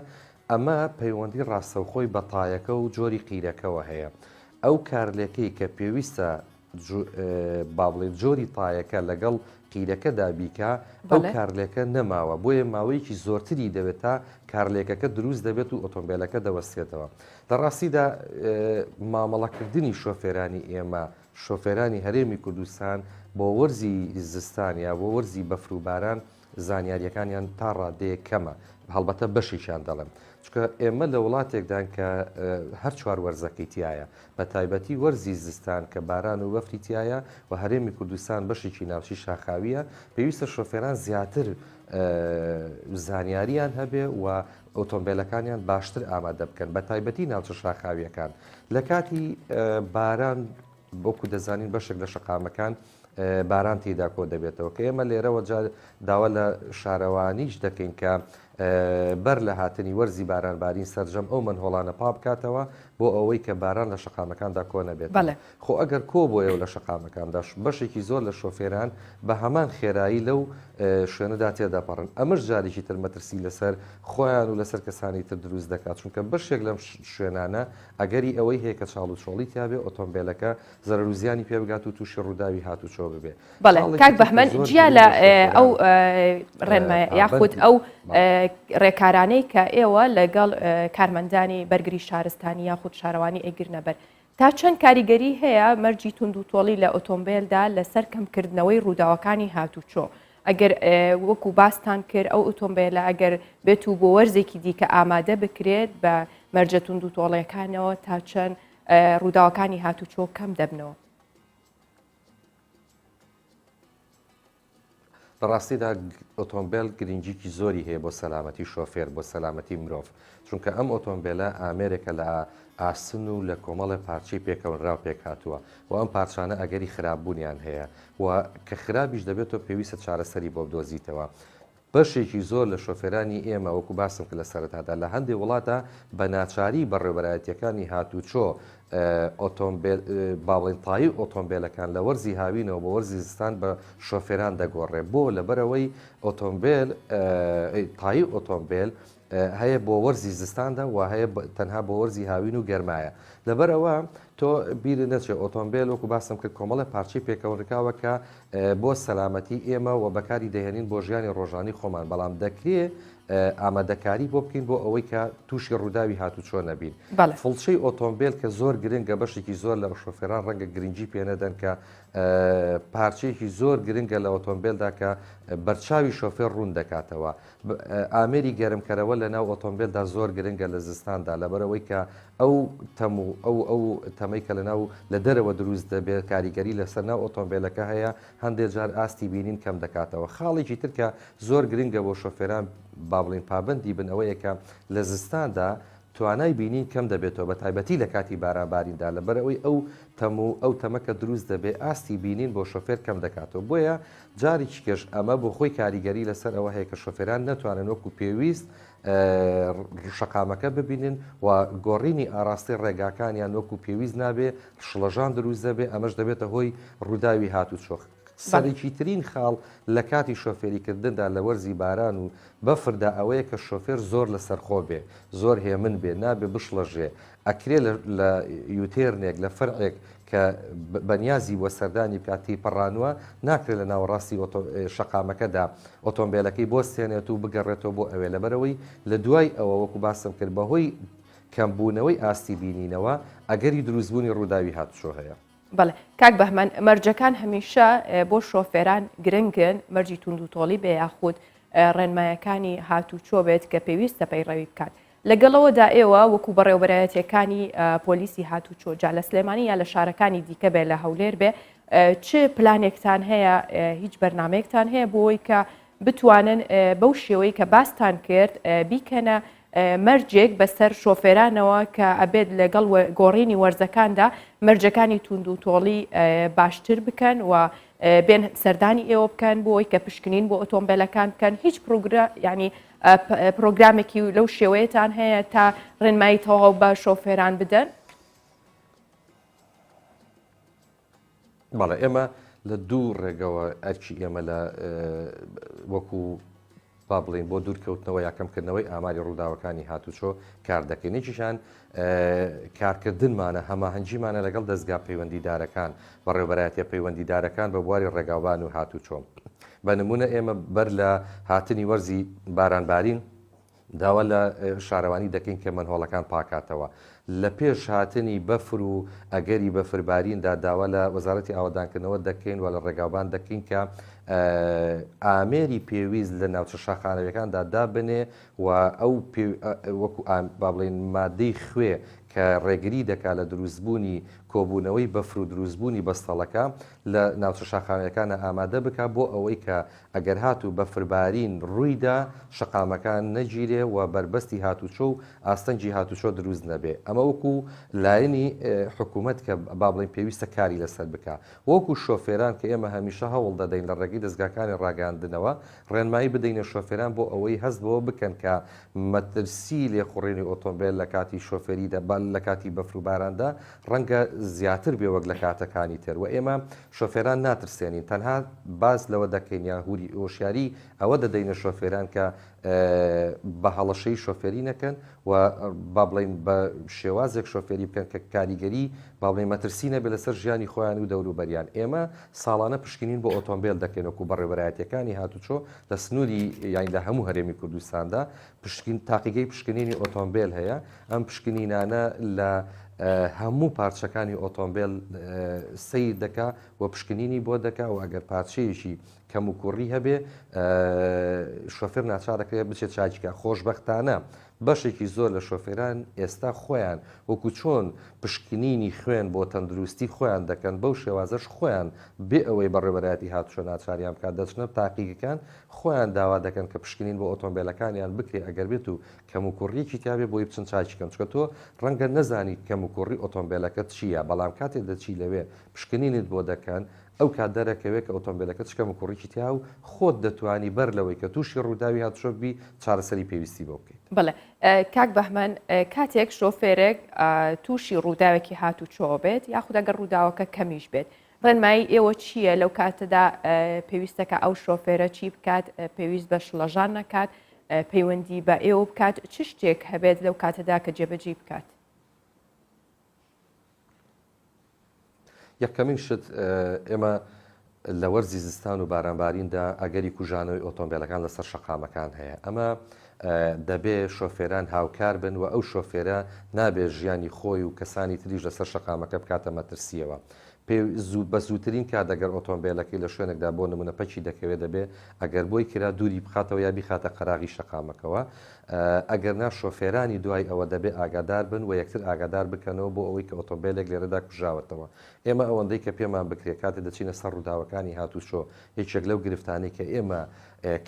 ئەمە پەیوەندی ڕاستەوخۆی بە تایەکە و جۆری قیرەکەوە هەیە ئەو کارلێکەی کە پێویستە با بڵێن جۆری تایەکە لەگەڵ قیرەکەدا بیکا ئەو کارلێکە نەماوە بۆیە ماوەیەکی زۆرتری دەوێت تا کارلێکەکە دروست دەبێت و ئۆتۆمبیلەکە دەوەستێتەوە لە ڕاستیدا مامەڵەکردنی شۆفێرانی ئێمە شۆفێرانی هەرێمی کوردستان بۆ وەرزی زستان یا بۆ وەرزی بەفر و باران زانیاریەکانیان تا ڕادەیەک کەمە هەڵبەتە بەشێکیان دەڵێم چونکە ئێمە لە وڵاتێکدان کە هەر چوار وەرزەکەی تایە بە تایبەتی وەرزی زستان کە باران و بەفری تایە و هەرێمی کوردستان بەشێکی ناوچەی شاخاویە پێویستە شۆفێران زیاتر زانیاریان هەبێ و ئۆتۆمبیلەکانیان باشتر ئامادە بکەن بە تایبەتی ناوچە شاخاویەکان لە کاتی باران وەکو دەزانین بەشێک لە شەقامەکان باران تێیدا کۆ دەبێتەوە کە ئێمە لێرەوە جار داوا لە شارەوانیش دەکەین کە بەر لە هاتنی وەرزی بارانبارین سەرجەم ئەو مەنهۆڵانە پاک بکاتەوە بۆ ئەوەی کە باران لە شەقامەکاندا کۆ نەبێت خۆ ئەگەر کۆ بۆیەوە لە شەقامەکاندا بەشێکی زۆر لە شۆفێران بە هەمان خێرایی لەو شوێنەدا تێدەپەڕن ئەمەش جارێکی تر مەترسی لەسەر خۆیان و لەسەر کەسانی تر دروست دەکات چونکە بەشێک لەم شوێنانە ئەگەری ئەوەی هەیە کە چاڵ و چۆڵی تیابێ ئۆتۆمبێلەکە زەرەر و زیانی پێ بگات و تووشی ڕووداوی هاتوچۆ ببێ. بەڵێ کاک بەهمەن جیا لە ئەو ڕێنمایە یاخود ئەو ڕێکارانەی کە ئێوە لەگەڵ کارمەندانی بەرگری شارستانی یاخود شارەوانی ئەیگرنە بەر تا چەند کاریگەری هەیە مەرجی توندوتۆڵی لە ئۆتۆمبێلدا لەسەر کەمکردنەوەی ڕووداوەکانی هاتوچۆ ئەگەر وەکو باستان کرد ئەو ئۆتۆمبێلە ئەگەر بێت و بۆ وەرزێکی دیکە ئامادە بکرێت بە مەرجە توندوتۆڵیەکانەوە تا چەند ڕووداوەکانی هاتوچۆ کەم دەبنەوە؟ لە ڕاستیدا ئۆتۆمبێل گرنگیکی زۆری هەیە بۆ سەلامەتی شۆفێر بۆ سەلامەتی مرۆڤ چونکە ئەم ئۆتۆمبێلە ئامێرێکە لە ئاسن و لە کۆمەڵێ پارچەی پێکەونراو پێکهاتووە و ئەم پارچانە ئەگەری خراپبوونیان هەیە و کە خراپیش دەبێت تۆ پێویستە چارەسەری بۆ بدۆزیتەوە. بەشێکی زۆر لە شۆفێرانی ئێمە وەکو باسم کرد لە سەرەتادا لە هەندێ وڵاتا بە ناچاری بەڕێوبەرایەتیەکانی هاتوچۆ ئۆتۆمبێل با بڵێین تایی ئۆتۆمبێلەکان لە وەرزی هاوینەوە بۆ وەرزی زستان بە شۆفێران دەگۆڕێ بۆ لەبەرئەوەی ئۆتۆمبێل تایی ئۆتۆمبێل هەیە بۆ وەرزی زستاندا و هەیە تەنها بۆ وەرزی هاوین و گەرمایە لەبەرئەوە تۆ بیرت نەچێت ئۆتۆمبێل وەکو باسم کرد کۆمەڵێ پارچەی پێکەوەنرکاوە کە بۆ سەلامەتی ئێمە و بەکاری دەهێنین بۆ ژیانی ڕۆژانی خۆمان بەڵام دەکرێ ئامادەکاری بۆ بکەین بۆ ئەوەی کە تووشی ڕووداوی هاتوچۆ نەبین فڵچەی ئۆتۆمبێل کە زۆر گرنگە بەشێکی زۆر لە شۆفێران ڕەنگە گرنگی پێنەدەن کە پارچەیەکی زۆر گرنگە لە ئۆتۆمبێلدا کە بەرچاوی شۆفێر ڕوون دەکاتەوە ئامێری گەرمکەرەوە لە ناو ئۆتۆمبێلدا زۆر گرنگە لە زستاندا لەبەرئەوەی کە ئەو تەم و ئەو ئەو تەمەی کە لە ناو لە دەرەوە دروست دەبێت کاریگەری لەسەر ناو ئۆتۆمبێلەکە هەیە هەندێک جار ئاستی بینین کەم دەکاتەوە خاڵێکی تر کە زۆر گرنگە بۆ شۆفێران با بڵێین پابەندی بن ئەوەیە کە لە زستاندا توانای بینین کەم دەبێتەوە بە تایبەتی لە کاتی بارانباریندا لەبەرئەوەی ئەو تەم و ئەو تەمە کە دروست دەبێت ئاستی بینین بۆ شۆفێر کەم دەکاتەوە بۆیە جارێکی کەش ئەمە بۆ خۆی کاریگەری لەسەر ئەوە هەیە کە شۆفێران نەتوانن وەکو پێویست شەقامەکە ببینن و گۆڕینی ئاراستەی ڕێگاکانیان وەکو پێویست نابێ شڵەژان دروست دەبێ ئەمەش دەبێتە هۆی ڕووداوی هاتوچۆ. سەرەکیترین خاڵ لە کاتی شۆفێریکردندا لە وەرزی باران و بەفردا ئەوەیە کە شۆفێر زۆر لەسەرخۆ بێ، زۆر هێمن بێ، نابێ بشڵەژێ، ئەکرێ لە U-turn ێک، لە فەرعێک. کە بەنیازی بووە سەردانی بکات تێیپەڕانووە، ناکرێت لە ناوەڕاستی شەقامەکەدا ئۆتۆمبێلەکەی بوەستێنێت و بگەڕێتەوە بۆ ئەوێ، لەبەرئەوەی لە دوای ئەوە وەکو باسم کرد بەهۆی کەمبوونەوەی ئاستی بینینەوە ئەگەری دروستبوونی ڕووداوی هاتوچۆ هەیە. بەڵێ کاک بەهمەن، مەرجەکان هەمیشە بۆ شۆفێران گرنگن، مەرجی توندوتۆڵی بێ یاخود ڕێنمایەکانی هاتوچۆ بێت کە پێویستە پەیڕەوی بکات. لەگەڵەوەدا ئێوە وەکو بەڕێوەبەرایەتیەکانی پۆلیسی هاتوچۆ جا لە سلێمانی یا لە شارەکانی دیکە بێ لە هەولێر بێ چ پلانێکتان هەیە هیچ بەرنمەیەکتان هەیە بۆی کە بتوانن بەو شێوەی کە باستان کرد بیکەنە مەرجێک بەسەر شۆفێرانەوە کە ئەبێت لەگەڵ گۆڕینی وەرزەکاندا مەرجەکانی توند و تۆڵی باشتر بکەن و بێن سەردانی ئێوە بکەن بۆی کە پشکنین بۆ ئۆتۆمبیلەکان بکەن هیچ پرۆگرا ینی پرۆگرامێکی لەو شێوەیەتان هەیە تا ڕێنمایی تەواو بە شۆفێران بدەن؟ بەڵێ ئێمە لە دوو ڕێگەوە ئەرکی ئێمە لە وەکو با بڵین بۆ دوورکەوتنەوە یا کەمکردنەوەی ئاماری ڕووداوەکانی هاتوچۆ کار دەکەین یەکیشان کارکردنمانە هەماهەنگیمانە لەگەڵ دەستگا پەیوەندیدارەکان بەڕێوبەرایەتە پەیوەندیدارەکان بە بواری ڕێگاوبان و هاتوچۆ بە نمونە ئێمە بەر لە هاتنی وەرزی بارانبارین داوا لە شارەوانی دەکەین کە مەنهۆڵەکان پاکاتەوە. لە پێش هاتنی بەفر و ئەگەری بەفرباریندا داوا لە وەزارەتی ئاوەدانکردنەوە دەکەین و لە ڕێگاوبان دەکەین کە ئامێری پێویست لە ناوچە شاخانەویەکاندا دابنێ و ئەو وەکو با بڵێین مادەی خوێ کە ڕێگری دەکات لە دروستبوونی کۆبوونەوەی بەفر و دروستبوونی بەستەڵەکە لە ناوچە شاخاویەکانە ئامادە بکا بۆ ئەوەی کە ئەگەر هاتوو بەفربارین ڕوویدا شەقامەکان نەگیرێ و بەربەستی هاتوچۆ و ئاستەنگی هاتوچۆ دروست نەبێ. ئەمە وەکو لایەنی حکومەت کە با بڵێین پێویستە کاری لەسەر بکا. وەکو شۆفێران کە ئێمە هەمیشە هەوڵ دەدەین لە ڕێگەی دەزگاکانی ڕاگەیاندنەوە ڕێنمایی بدەینە شۆفێران بۆ ئەوەی هەست بەوە بکەن کە مەترسی لێخوڕینی ئۆتۆمبێل لە کاتی شۆفێریدا لە کاتی بەفر و باراندا ڕەنگە زیاتر بێ وەک لە کاتەکانی تر و ئێمە شۆفێران ناترسێنین تەنها باس لەوە دەکەین یان هوری هۆشیاری ئەوە دەدەینە شۆفێران کە بە هەڵەشەی شۆفێری نەکەن و با بڵین بە شێوازێک شۆفێری بکەن کە کاریگەری با بڵێین مەترسی نەبێت لەسەر ژیانی خۆیان و دەوروبەریان ئێمە ساڵانە پشکنین بۆ ئۆتۆمبێل دەکەین وەکو بەڕێوەبەرایەتیەکانی هاتوچۆ لە سنووری یان لە هەموو هەرێمی کوردستاندا پشکین تاقیگەی پشکنینی ئۆتۆمبێل هەیە، ئەم پشکنینانە لە هەموو پارچەکانی ئۆتۆمبێل سەیر دەکا و پشکنینی بۆ دەکا و ئەگەر پارچەیەکی کەموکوڕی هەبێ شۆفێر ناچار دەکرێت بچێت چاکی کا. خۆشبەختانە بەشێکی زۆر لە شۆفێران ئێستا خۆیان وەکو چۆن پشکنینی خوێن بۆ تەندروستی خۆیان دەکەن بەو شێوازەش خۆیان بێ ئەوەی بەڕێوەبەرایەتی هاتوچۆ ناچاریان بکات دەچنە تاقیگەکان خۆیان داوا دەکەن کە پشکنین بۆ ئۆتۆمبێلەکانیان بکرێ ئەگەر بێت و کەموکوڕیەکی تیابێ بۆی بچن چاکی کەن چونکە تۆ ڕەنگە نەزانی کەموکوڕی ئۆتۆمبێلەکەت چییە بەڵام کاتێ دەچی لەوێ پشکنینت بۆ دەکەن ئەو کات دەرەکەوێ کە ئۆتۆمبێلەکە چ کەموکوڕیکی تیا و خۆت دەتوانی بەر لەوەی کە تووشی ڕووداوی هاتوچۆ ببی چارەسەری پێویستی بۆ بکەیت. بەڵێ کاک بەهمەن کاتێک شۆفێرێک تووشی ڕووداوێکی هاتوچۆ بێت یاخود ئەگەر ڕووداوەکە کەمیش بێت ڕێنمایی ئێوە چییە لەو کاتەدا پێویستە کە ئەو شۆفێرە چی بکات پێویست بە شڵەژان نەکات پەیوەندی بە ئێوە بکات چ شتێک هەبێت لەو کاتەدا کە جێبەجێی بکات؟ یەکەمین شت ئێمە لە وەرزی زستان و بارانباریندا ئەگەری کوژانەوەی ئۆتۆمبیلەکان لەسەر شەقامەکان هەیە ئەمە دەبێ شۆفێران هاوکار بن و ئەو شۆفێرە نابێ ژیانی خۆی و کەسانی تریش لەسەر شەقامەکە بکاتە مەترسیەوە پێ زوو بە زووترین کات ئەگەر ئۆتۆمبێلەکەی لە شوێنێکدا بۆ نمونە پەکی دەکەوێت دەبێ ئەگەر بۆی کرا دووری بخاتەوە یا بیخاتە قەراغی شەقامەکەوە ئەگەر نا شۆفێرانی دوای ئەوە دەبێ ئاگادار بن و یەکتر ئاگادار بکەنەوە بۆ ئەوەی کە ئۆتۆمبێلێک لێرەدا کوژاوەتەوە ئێمە ئەوەندەی کە پێمان بکرێ کاتێ دەچینە سەر ڕووداوەکانی هاتوچۆ یەکێک لەو گرفتانەی کە ئێمە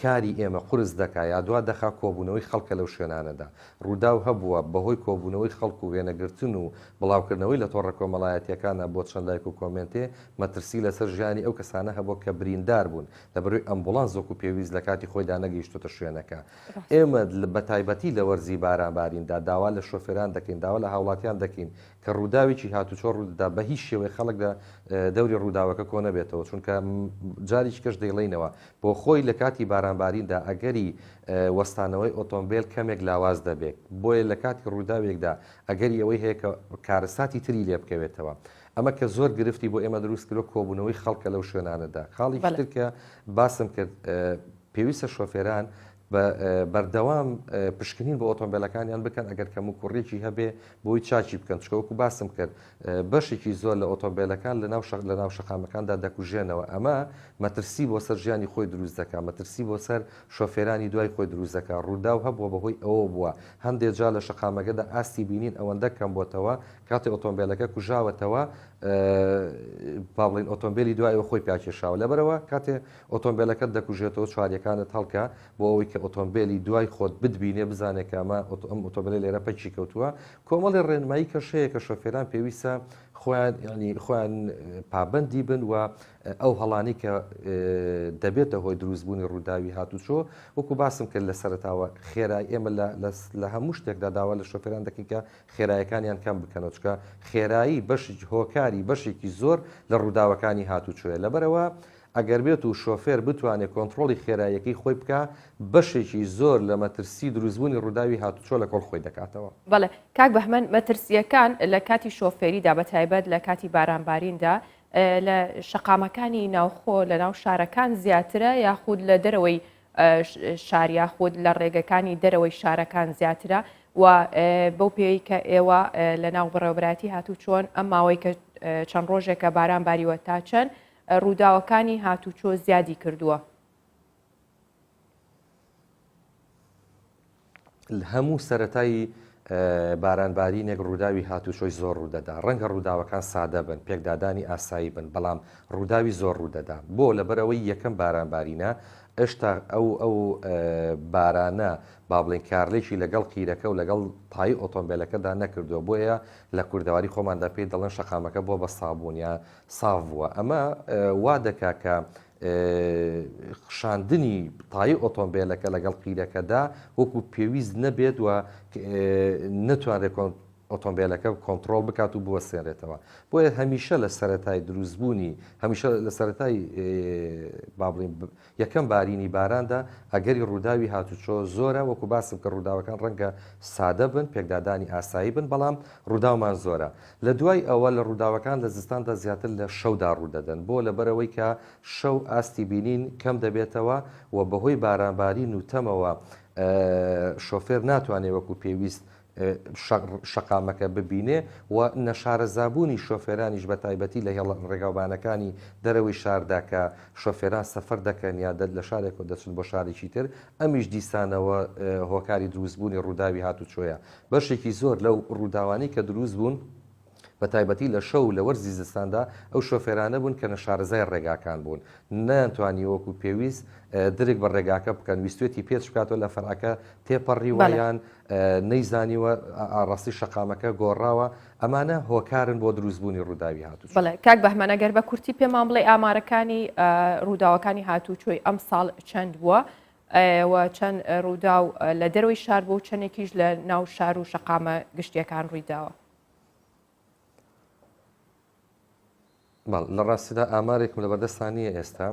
کاری ئێمە قورس دەکا یا دوا دەخا کۆبوونەوەی خەڵکە لەو شوێنانەدا. ڕووداو هەبووە بەهۆی کۆبوونەوەی خەڵک و وێنەگرتن و بڵاوکردنەوەی لە تۆڕە کۆمەڵایەتییەکانا بۆ چەند لایک و کۆمێنتێ مەترسی لەسەر ژیانی ئەو کەسانە هەبووە کە بریندار بوون لەبەرئەوەی ئەمبوڵانس وەکو پێویست لە کاتی خۆیدا نەگەیشتۆتە شوێنەکە. ئێمە بەتایبەتی لە وەرزی بارانباریندا داوا لە شۆفێران دەکەین، داوا لە هاوڵاتیان دەکەین کە ڕووداوێکی هاتوچۆ ڕوودەدا بە هیچ شێوەیەک خەڵک لە دەوری ڕووداوەکە کۆنەبێتەوە چونکە جارێکی کەش دەیڵێینەوە بۆ خۆی لە کاتی بارانباریندا ئەگەری وەستانەوەی ئۆتۆمبێل کەمێک لاواز دەبێت بۆیە لە کاتی ڕووداوێکدا ئەگەری ئەوەی هەیە کە کارەساتی تری لێ بکەوێتەوە. ئەمە کە زۆر گرفتی بۆ ئێمە دروست کردوە کۆبوونەوەی خەڵکە لەو شوێنانەدا. خاڵێکی تر کە باسم کرد پێویستە شۆفێران بە بەردەوام پشکنین بۆ ئۆتۆمبیلەکانیان بکەن ئەگەر کەم و کوڕێکی هەبێ بۆی چاکی بکەن چکە وەکو باسم کرد بەشێکی زۆر لە ئۆتۆمبیلەکان لە ناو شەق لە ناو شەقامەکاندا دەکوژێنەوە ئەمە مەترسی بۆ سەر ژیانی خۆی دروست دەکات مەترسی بۆ سەر شۆفێرانی دوای خۆی دروست دەکات ڕووداو هەبووە بەهۆی ئەوە بووە هەندێک جار لە شەقامەکەدا ئاستی بینین ئەوەندە کەم بۆتەوە کاتێ ئۆتۆمبێلەکە کوژاوەتەوە با بڵێین ئۆتۆمبێلی دوایەوە خۆی پیاکێشاوە لەبەرەوە کاتێ ئۆتۆمبێلەکەت دەکوژێتەوە چواریەکانت هەڵکە بۆ ئەوەی کە ئۆتۆمبێلی دوای خۆت بتبینێ بزانێت کە ئەمە ئەم ئۆتۆمبێلە لێرە پەکی کەوتووە کۆمەڵی ڕێنمایی کەش هەیە کە شۆفێران پێویستە خۆیان یعنی خۆیان پابەندی بن و ئەو هەڵانی کە دەبێتە هۆی دروستبوونی ڕووداوی هاتوچۆ وەکو باسم کرد لە سەرتاوە خێرای ئێمە لە هەموو شتێکدا داوا لە شۆفێران دەکەین کە خێرایەکانیان کەم بکەنەوە چونکە خێرایی بەشێکی هۆکاری بەشێکی زۆر لە ڕووداوەکانی هاتوچۆیە لەبەرئەوە ئەگەر بێت و شۆفێر بتوانێت کۆنتڕۆڵی خێراییەکەی خۆی بکا بەشێکی زۆر لە مەترسی دروستبوونی ڕووداوی هاتوچۆ لە کۆڵ خۆی دەکاتەوە. بەڵێ کاک بەهمەن مەترسییەکان لە کاتی شۆفێریدا بە تایبەت لە کاتی بارانباریندا لە شەقامەکانی ناوخۆ لە ناو شارەکان زیاترە یاخود لە دەرەوەی شار یاخود لە ڕێگەکانی دەرەوەی شارەکان زیاترە و بەو پێی کە ئێوە لە ناو بەڕێوەبەرایەتی هاتوچۆن ئەم ماوەی کە چەند ڕۆژێکە باران باریوە تا چەند ڕووداوەکانی هاتوچۆ زیادی کردووە؟ هەموو سەرەتای بارانبارینێک ڕووداوی هاتوچۆی زۆر ڕوودەدا ڕەنگە ڕووداوەکان سادە بن پێکدادانی ئاسایی بن بەڵام ڕووداوی زۆر ڕوودەدا بۆ لەبەرەوەی یەکەم بارانبارینە ئێشتا ئەو ئەو بارانە با بڵێین کارلێکی لەگەڵ قیرەکە و لەگەڵ تای ئۆتۆمبیلەکەدا نەکردووە بۆیە لە کوردەواری خۆماندا پێی دەڵێن شەقامەکە بۆ بە سابوون یا ساف بووە ئەمە وا دەکا کە خشاندنی تای ئۆتۆمبیلەکە لەگەڵ قیرەکەدا وەکو پێویست نەبێت و نەتوانرێت ئۆتۆمبیلەکە کۆنترۆڵ بکات و بوەستێنرێتەوە بۆیە هەمیشە لە سەرەتای دروستبوونی هەمیشە لە سەرەتای با بڵێین یەکەم بارینی باراندا ئەگەری ڕووداوی هاتوچۆ زۆرە، وەکو باسم کرد ڕووداوەکان ڕەنگە سادە بن، پێکدادانی ئاسایی بن، بەڵام ڕووداومان زۆرە. لە دوای ئەوە لە ڕووداوەکان لە زستاندا زیاتر لە شەودا ڕوودەدەن، بۆ لەبەرئەوەی کە شەو ئاستی بینین کەم دەبێتەوە و بەهۆی بارانبارین و تەمەوە شۆفێر ناتوانێت وەکو پێویست شەقامەکە ببینێ و نەشارەزابوونی شۆفێرانیش بە تایبەتی لە هێڵە ڕێگاوبانەکانی دەرەوەی شاردا کە شۆفێران سەفەر دەکەن یا لە شارێکەوە دەچن بۆ شارێکی تر ئەمیش دیسانەوە هۆکاری دروستبوونی ڕووداوی هاتوچۆیە بەشێکی زۆر لەو ڕووداوانەی کە دروست بوون بە تایبەتی لە شەو و لە وەرزی زستاندا ئەو شۆفێرانە بوون کە نەشارەزای ڕێگاکان بوون نەیانتوانی وەکو پێویست درک بە ڕێگاکە بکەن ویستوێتی پێچ بکاتەوە لە فەرعەکە تێپەڕیوە یان نەیزانیوە ئاڕاستەی شەقامەکە گۆڕاوە، ئەمانە هۆکارن بۆ دروستبوونی ڕووداوی هاتوچۆ. بەڵێ کاک بەهمەن ئەگەر بە کورتی پێمان بڵێی ئامارەکانی ڕووداوەکانی هاتوچۆی ئەمساڵ چەند بووە و چەند ڕووداو لە دەرەوەی شار بوو و چەندێکیش لە ناو شار و شەقامە گشتیەکان ڕوویداوە؟ بەڵێ، لە ڕاستیدا ئامارێکم لەبەردەستا نییە ئێستا.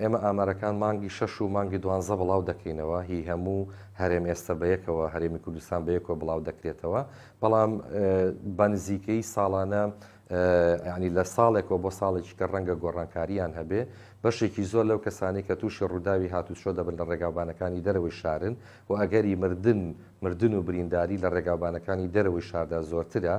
ئێمە ئامارەکان مانگی شەش و مانگی دوانزە بڵاو دەکەینەوە، هی هەموو هەرێم ئێستا بەیەکەوە، هەرێمی کوردستان بەیەکەوە بڵاو دەکرێتەوە، بەڵام بە نزیکەیی ساڵانە یانی لە ساڵێکەوە بۆ ساڵێکی کە ڕەنگە گۆڕانکارییان هەبێ، بەشێکی زۆر لەو کەسانەی کە تووشی ڕووداوی هاتوچۆ دەبن لە ڕێگاوبانەکانی دەرەوەی شارن و ئەگەری مردن مردن و برینداری لە ڕێگاوبانەکانی دەرەوەی شاردا زۆرترە،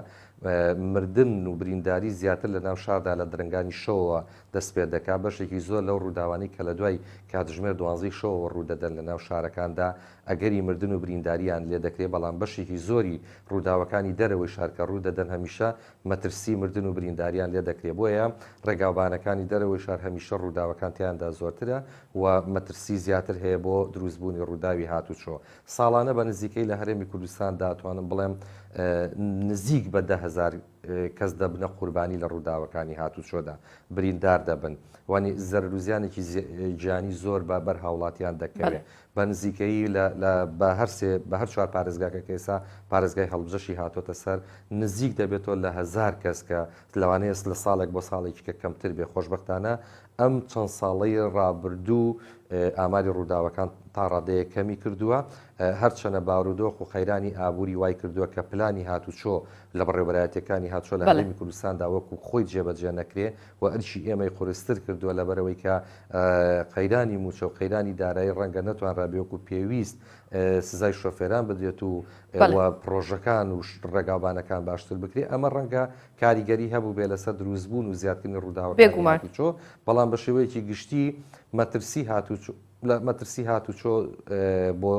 مردن و برینداری زیاتر لە ناو شاردا لە درەنگانی شەوەوە دەست پێ دەکات، بەشێکی زۆر لەو ڕووداوانەی کە لە دوای کاتژمێر دوانزەی شەوەوە ڕوودەدەن لە ناو شارەکاندا ئەگەری مردن و برینداریان لێ دەکرێت، بەڵام بەشێکی زۆری ڕووداوەکانی دەرەوەی شار کە ڕوودەدەن هەمیشە مەترسی مردن و برینداریان لێ دەکرێت، بۆیە ڕێگاوبانەکانی دەرەوەی شار هەمیشە ڕووداوەکان تیایاندا زۆرترە و مەترسی زیاتر هەیە بۆ دروستبوونی ڕووداوی هاتوچۆ. ساڵانە بە نزیکەی لە هەرێمی کوردستاندا ئەتوانم بڵێم نزیک بە 10هزار کەس دەبنە قوربانی لە ڕووداوەکانی هاتوچۆدا بریندار دەبن وانی زەرەر و زیانێکی گیانی زۆر بە بەر هاوڵاتیان دەکەوێت بە نزیکەیی لە بە هەرسێ بە هەر چوار پارێزگاکە کە ئێستا پارێزگای هەڵبجەشی هاتۆتە سەر نزیک دەبێتەوە لە هەزار کەس کە لەوانەیە لە ساڵێک بۆ ساڵێکی کە کەمتر بێ خۆشبەختانە ئەم چەند ساڵەی ڕابردوو. ئاماری ڕووداوەکان تا ڕادەیەک کەمی کردووە، هەرچەنە بارودۆخ و قەیرانی ئابووری وای کردووە کە پلانی هاتوچۆ لە بەڕێوەبەرایەتییەکانی هاتوچۆ لە هەرێمی کوردستاندا وەکو خۆی جێبەجێ نەکرێ و ئەرکی ئێمەی قورستر کردووە لەبەرئەوەی کە قەیرانی مووچە و قەیرانی دارایی ڕەنگە نەتوانرابێ وەکو پێویست سزای شۆفێران بدرێت و و پڕۆژەکان و ڕێگاوبانەکان باشتر بکرێ، ئەمە ڕەنگە کاریگەری هەبووبێ لەسەر دروستبوون و زیادکردنی ڕووداوەکانی هاتوچۆ، بەڵام بە شێوەیەکی گشتی مەترسی هاتوچۆ مەترسی هاتوچۆ بۆ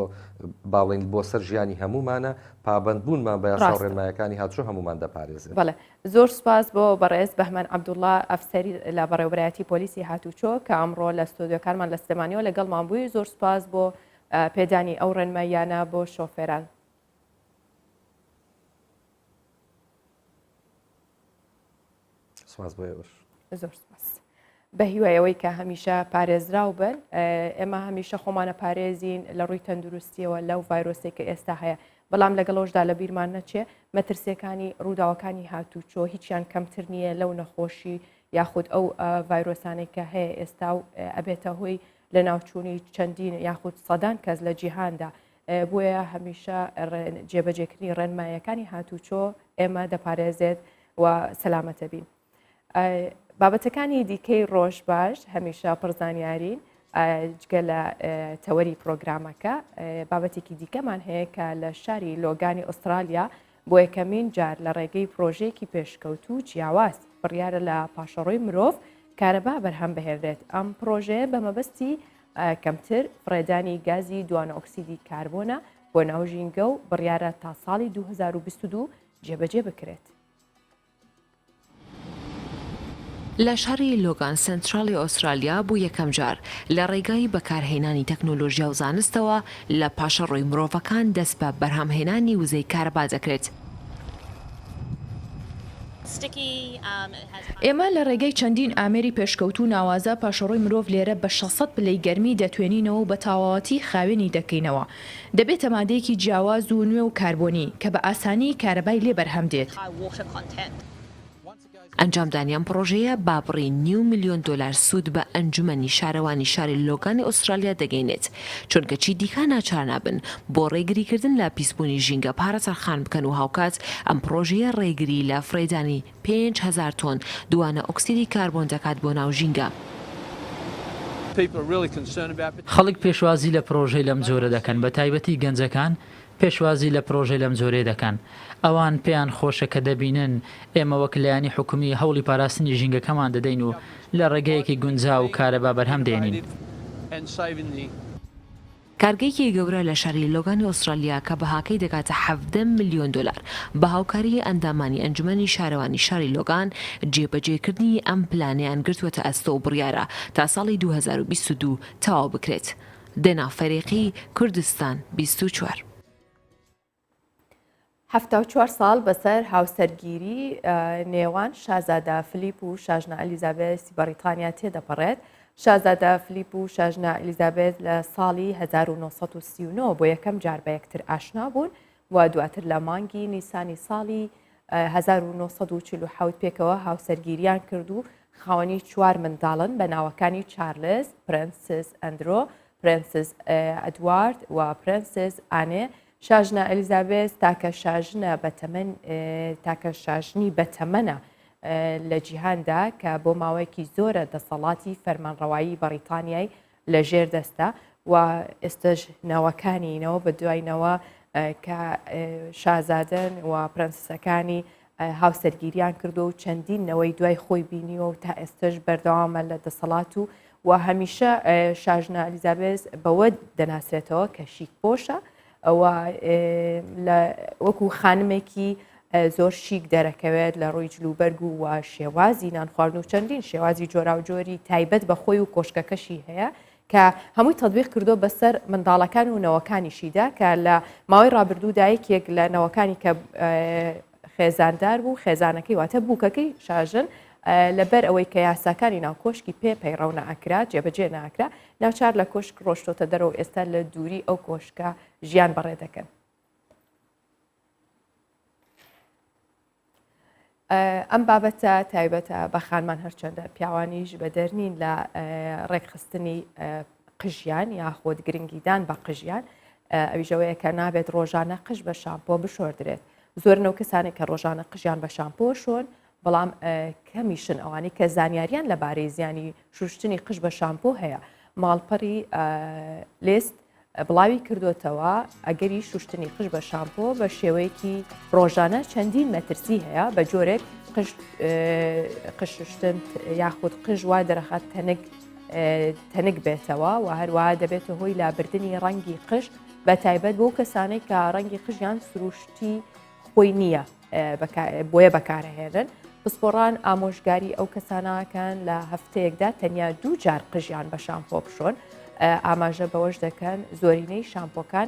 با بڵێین بۆ سەر ژیانی هەموومانە، پابەندبوونمان بە یاسا و ڕێنمایەکانی هاتوچۆ هەموومان دەپارێزێت. بەڵێ زۆر سوپاس بۆ بەڕێز بەهمەن عەبدوڵا ئەفسەری لە بەڕێوەبەرایەتی پۆلیسی هاتوچۆ کە ئەمڕۆ لە ستۆدیۆکانمان لە سلێمانیەوە لەگەڵمان بووی، زۆر سوپاس بۆ پێدانی ئەو ڕێنماییانە بۆ شۆفێران. سپاس بۆ ئێوەش. زۆر سپاس. بە هیوای ئەوەی کە هەمیشە پارێزراو بن ئێمە هەمیشە خۆمانە پارێزین لە ڕووی تەندروستیەوە لەو ڤایرۆسێک کە ئێستا هەیە بەڵام لەگەڵەوەشدا لە بیرمان نەچێ مەترسیەکانی ڕووداوەکانی هاتوچۆ هیچیان کەمتر نییە لەو نەخۆشی یاخود ئەو ڤایرۆسانێک کە هەیە ئێستا و ئەبێتە هۆی لە ناوچوونی چەندین یاخود سەدان کەس لە جیهاندا بۆیە هەمیشە جێبەجێکردنی ڕێنمایەکانی هاتوچۆ ئێمە دەپارێزێت و سەلامەتە بین. بابەتەکانی دیکەی ڕۆژ باش هەمیشە پڕزانیارین جگە لە تەوەری پرۆگرامەکە بابەتێکی دیکەمان هەیە کە لە شاری لۆگانی ئوسترالیا بۆ یەکەمین جار لە ڕێگەی پرۆژەیەکی پێشکەوتوو جیاواز بڕیارە لە پاشەڕۆی مرۆڤ کارەبا بەرهەم بهێنرێت ئەم پرۆژەیە بە مەبەستی کەمتر فڕێدانی گازی دوانەئۆکسیدی کاربۆنە بۆ ناو ژینگە و بڕیارە تا ساڵی 2022 جێبەجێ بکرێت. لە شاری لۆگان سێنتراڵی ئۆسترالیا بۆ یەکەمجار لە ڕێگای بەکارهێنانی تەکنۆلۆژیا و زانستەوە لە پاشەڕۆی مرۆڤەکان دەست بە بەرهەمهێنانی وزەی کارەبا دەکرێت. ئێمە لە ڕێگەی چەندین ئامێری پێشکەوتوو و ناوازە پاشەڕۆی مرۆڤ لێرە بە 600 پلەی گەرمی دەتوێنینەوە و بە تەواوەتی خاوێنی دەکەینەوە. دەبێتە مادەیەکی جیاواز و نوێ و کاربۆنی کە بە ئاسانی کارەبای لێ بەرهەم دێت. ئەنجامدانی ئەم پڕۆژەیە بە بڕی نیو ملیۆن دۆلار سوود بە ئەنجومەنی شارەوانی شاری لۆگانی ئوسترالیا دەگەینێت، چونکە چیدیکە ناچار نابن بۆ ڕێگریکردن لە پیسبوونی ژینگە پارە تەرخان بکەن و هاوکات ئەم پڕۆژەیە ڕێگری لە فڕێدانی 5000 تۆن دووانە ئۆکسیدی کاربۆن دەکات بۆ ناو ژینگە. خەڵک پێشوازی لە پرۆژەی لەم جۆرە دەکەن، بەتایبەتی گەنجەکان پێشوازی لە پرۆژەی لەم جۆرەیە دەکەن. ئەوان پێیان خۆشە کە دەبینن ئێمە وەک لایەنی حکومی هەوڵی پاراستنی ژینگەکەمان دەدەین و لە ڕێگەیەکی گونجاو کارەبا بەرهەم دێنین. کارگەیەکی گەورە لە شاری لۆگانی ئوسترالیا کە بەهاکەی دەگاتە 17 ملیۆن دۆلار، بە هاوکاریی ئەندامانی ئەنجومەنی شارەوانی شاری لۆگان جێبەجێکردنی ئەم پلانەیان گرتووەتە ئەستۆ و بڕیارە تا ساڵی 2022 تەواو بکرێت. دێنا فەریقی، کوردستان 24. 74 ساڵ بەسەر هاوسەرگیری نێوان شازادە فلیپ و شاژنە ئەلیزابێسی بەڕیتانیا تێدەپەڕێت. شازادە فلیپ و شاژنە ئەلیزابێت لە ساڵی 1939 بۆ یەکەم جار بە یەکتر ئاشنا بوون و دواتر لە مانگی نیسانی ساڵی 1947 پێکەوە هاوسەرگیریان کرد و خاوەنی چوار منداڵن بە ناوەکانی چارلز، پرەنسس ئەندرۆ، پرەنسس ئەدوارد و پرەنسس ئانێ شاژنە ئەلیزابێس تاکە شاژنە بەتەمەن تاکە شاژنی بەتەمەنە لە جیهاندا کە بۆ ماوەیەکی زۆرە دەسەڵاتی فەرمانڕەوایی بەڕیتانیای لە ژێر دەستە و ئێستش نەوەکانی نەوە بە دوای نەوە کە شازادەن و پرەنسسەکانی هاوسەرگیریان کردو و چەندین نەوەی دوای خۆی بینیوە و تا ئێستش بەردەوامە لە دەسەڵات و و هەمیشە شاژنە ئەلیزابێس بەوە دەناسرێتەوە کە شیک پۆشە و وەکو خانمێکی زۆر شیک دەرەکەوێت لە ڕووی جلوبەرگ و و شێوازی نان خواردن و چەندین شێوازی جۆراوجۆری تایبەت بە خۆی و کۆشکەکەشی هەیە کە هەمووی تەطبیق کردو بەسەر منداڵەکان و نەوەکانیشیدا کە لە ماوەی ڕابردوودا یەکێک لە نەوەکانی کە خێزاندار بوو خێزانەکەی واتە بووکەکەی شاژن لەبەر ئەوەی کە یاساکانی ناو کۆشکی پێ پەیڕەو ناکرا جێبەجێ ناکرا ناچار لە کۆشک ڕۆشتۆتە دەرەوە ئێستا لە دووری ئەو کۆشکە ژیان بەڕێ دەکەن. ئەم بابەتە تایبەتە بە خانمان هەرچەندە پیاوانیش بەدەر نین لە ڕێکخستنی. قژیان یاخود گرنگیدان بە قژیان ئەویش ئەوەیە کە نابێت ڕۆژانە قژ بە شامپۆ بشۆردرێت. زۆرن ئەو کەسانەی کە ڕۆژانە قژیان بە شامپۆ شۆن، بەڵام کەمیشن ئەوانەی کە زانیاریان لەبارەی زیانی شوشتنی قژ بە شامپۆ هەیە. ماڵپەڕی لیست بڵاوی کردوتەوە ئەگەری شوشتنی قژ بە شامپۆ بە شێوەیەکی ڕۆژانە چەندین مەترسی هەیە بە جۆرێک قژ شوشتن یاخود قژ وا دەرەخات تەنک تەنک بێتەوە و هەروەها دەبێتە هۆی لابردنی ڕەنگی قژ بە تایبەت بۆ کەسانێک کە ڕەنگی قژیان سروشتی خۆی نییە بۆیە بەکارهێنن پسپۆڕان ئامۆژگاری ئەو کەسانەکان لە هەفتەیەکدا تەنیا دوو جار قژیان بە شامپۆ بشۆن ئاماژە بەوەش دەکەن زۆرینەی شامپۆکان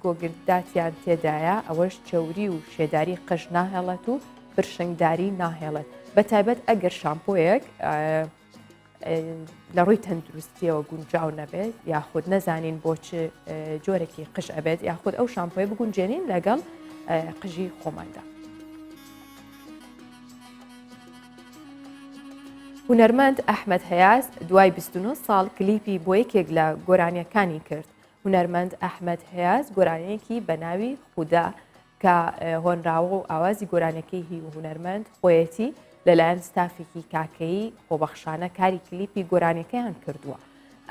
گۆگرداتیان تێدایە ئەوەش چەوری و شێداری قژ ناهێڵێت و پرشنگداری ناهێڵێت بە تایبەت ئەگەر شامپۆیەک لە ڕووی تەندروستیەوە گونجاو نەبێت یاخود نەزانین بۆ چ جۆرێکی قژ ئەبێت یاخود ئەو شامپۆی بگونجێنین لەگەڵ قژی خۆماندا. هونەرمەند ئەحمەد هەیاس دوای 29 ساڵ کلیپی بۆ یەکێک لە گۆرانیەکانی کرد. هونەرمەند ئەحمەد هەیاس گۆرانیەکی بە ناوی خودا کە هۆنراوە و ئاوازی گۆرانیەکەی هی هونەرمەند خۆیەتی لەلایەن ستافێکی کاکەیی خۆبەخشانە کاری کلیپی گۆرانیەکەیان کردووە.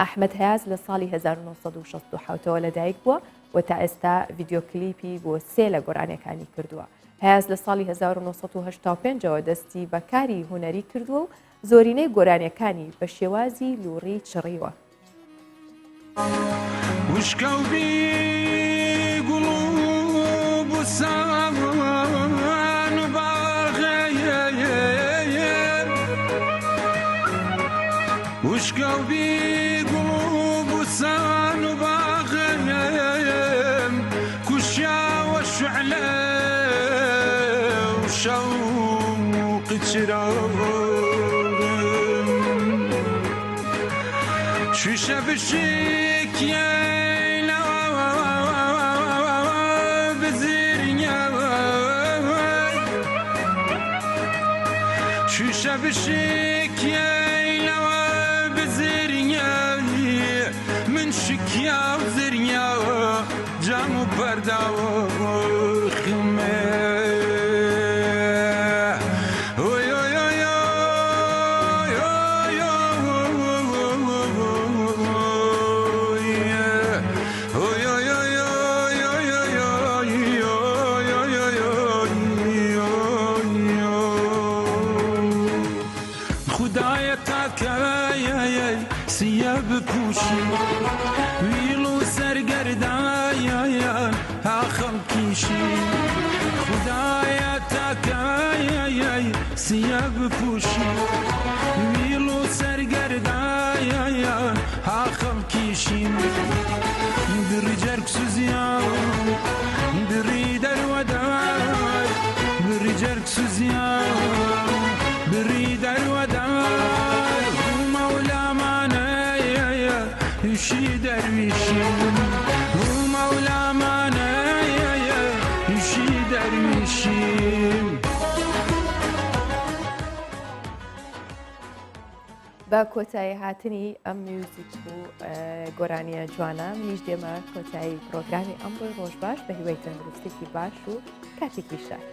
ئەحمەد هەیاس لە ساڵی 1967ەوە لەدایک بووە و تا ئێستا ڤیدیۆ کلیپی بۆ سێ لە گۆرانیەکانی کردووە. هەیاس لە ساڵی 1985ەوە دەستی بە کاری هونەری کردووە و زۆرینەی گۆرانیەکانی بە شێوازی لوڕی چڕیوە. وشکە و بی گوڵ و بوسان و باغێ وشکە و بی گوڵ و بوسان و باغێ کوشیاوە شعلە و شەوقی چراغم شیشە بشکیەی شیشە بشکیەینەوە بزرینە من شکیا و زریا جام و پەرداوە خمێ خودایە تاکایە سیە بپوشی ویڵ و سەرگەردایە ها خەڵکیشی خودایە تاکایە سیە بپوشی ویڵ و سەرگەردایە ها خەڵکیشی بڕی جەرگ سوزیا بڕی دەروەدار بڕی جەرگ سوزیا بڕی دەروەدار مەولامانەیە هیشی دەرویشی مەولامانەیە هیشی دەرویشی. بە کۆتایی هاتنی ئەم میوزیک و گۆرانیە جوانە منیش دێمە کۆتایی پرۆگرامی ئەمڕۆی ڕۆژ باش بە هیوای تەندروستێکی باش و کاتێکی شاد.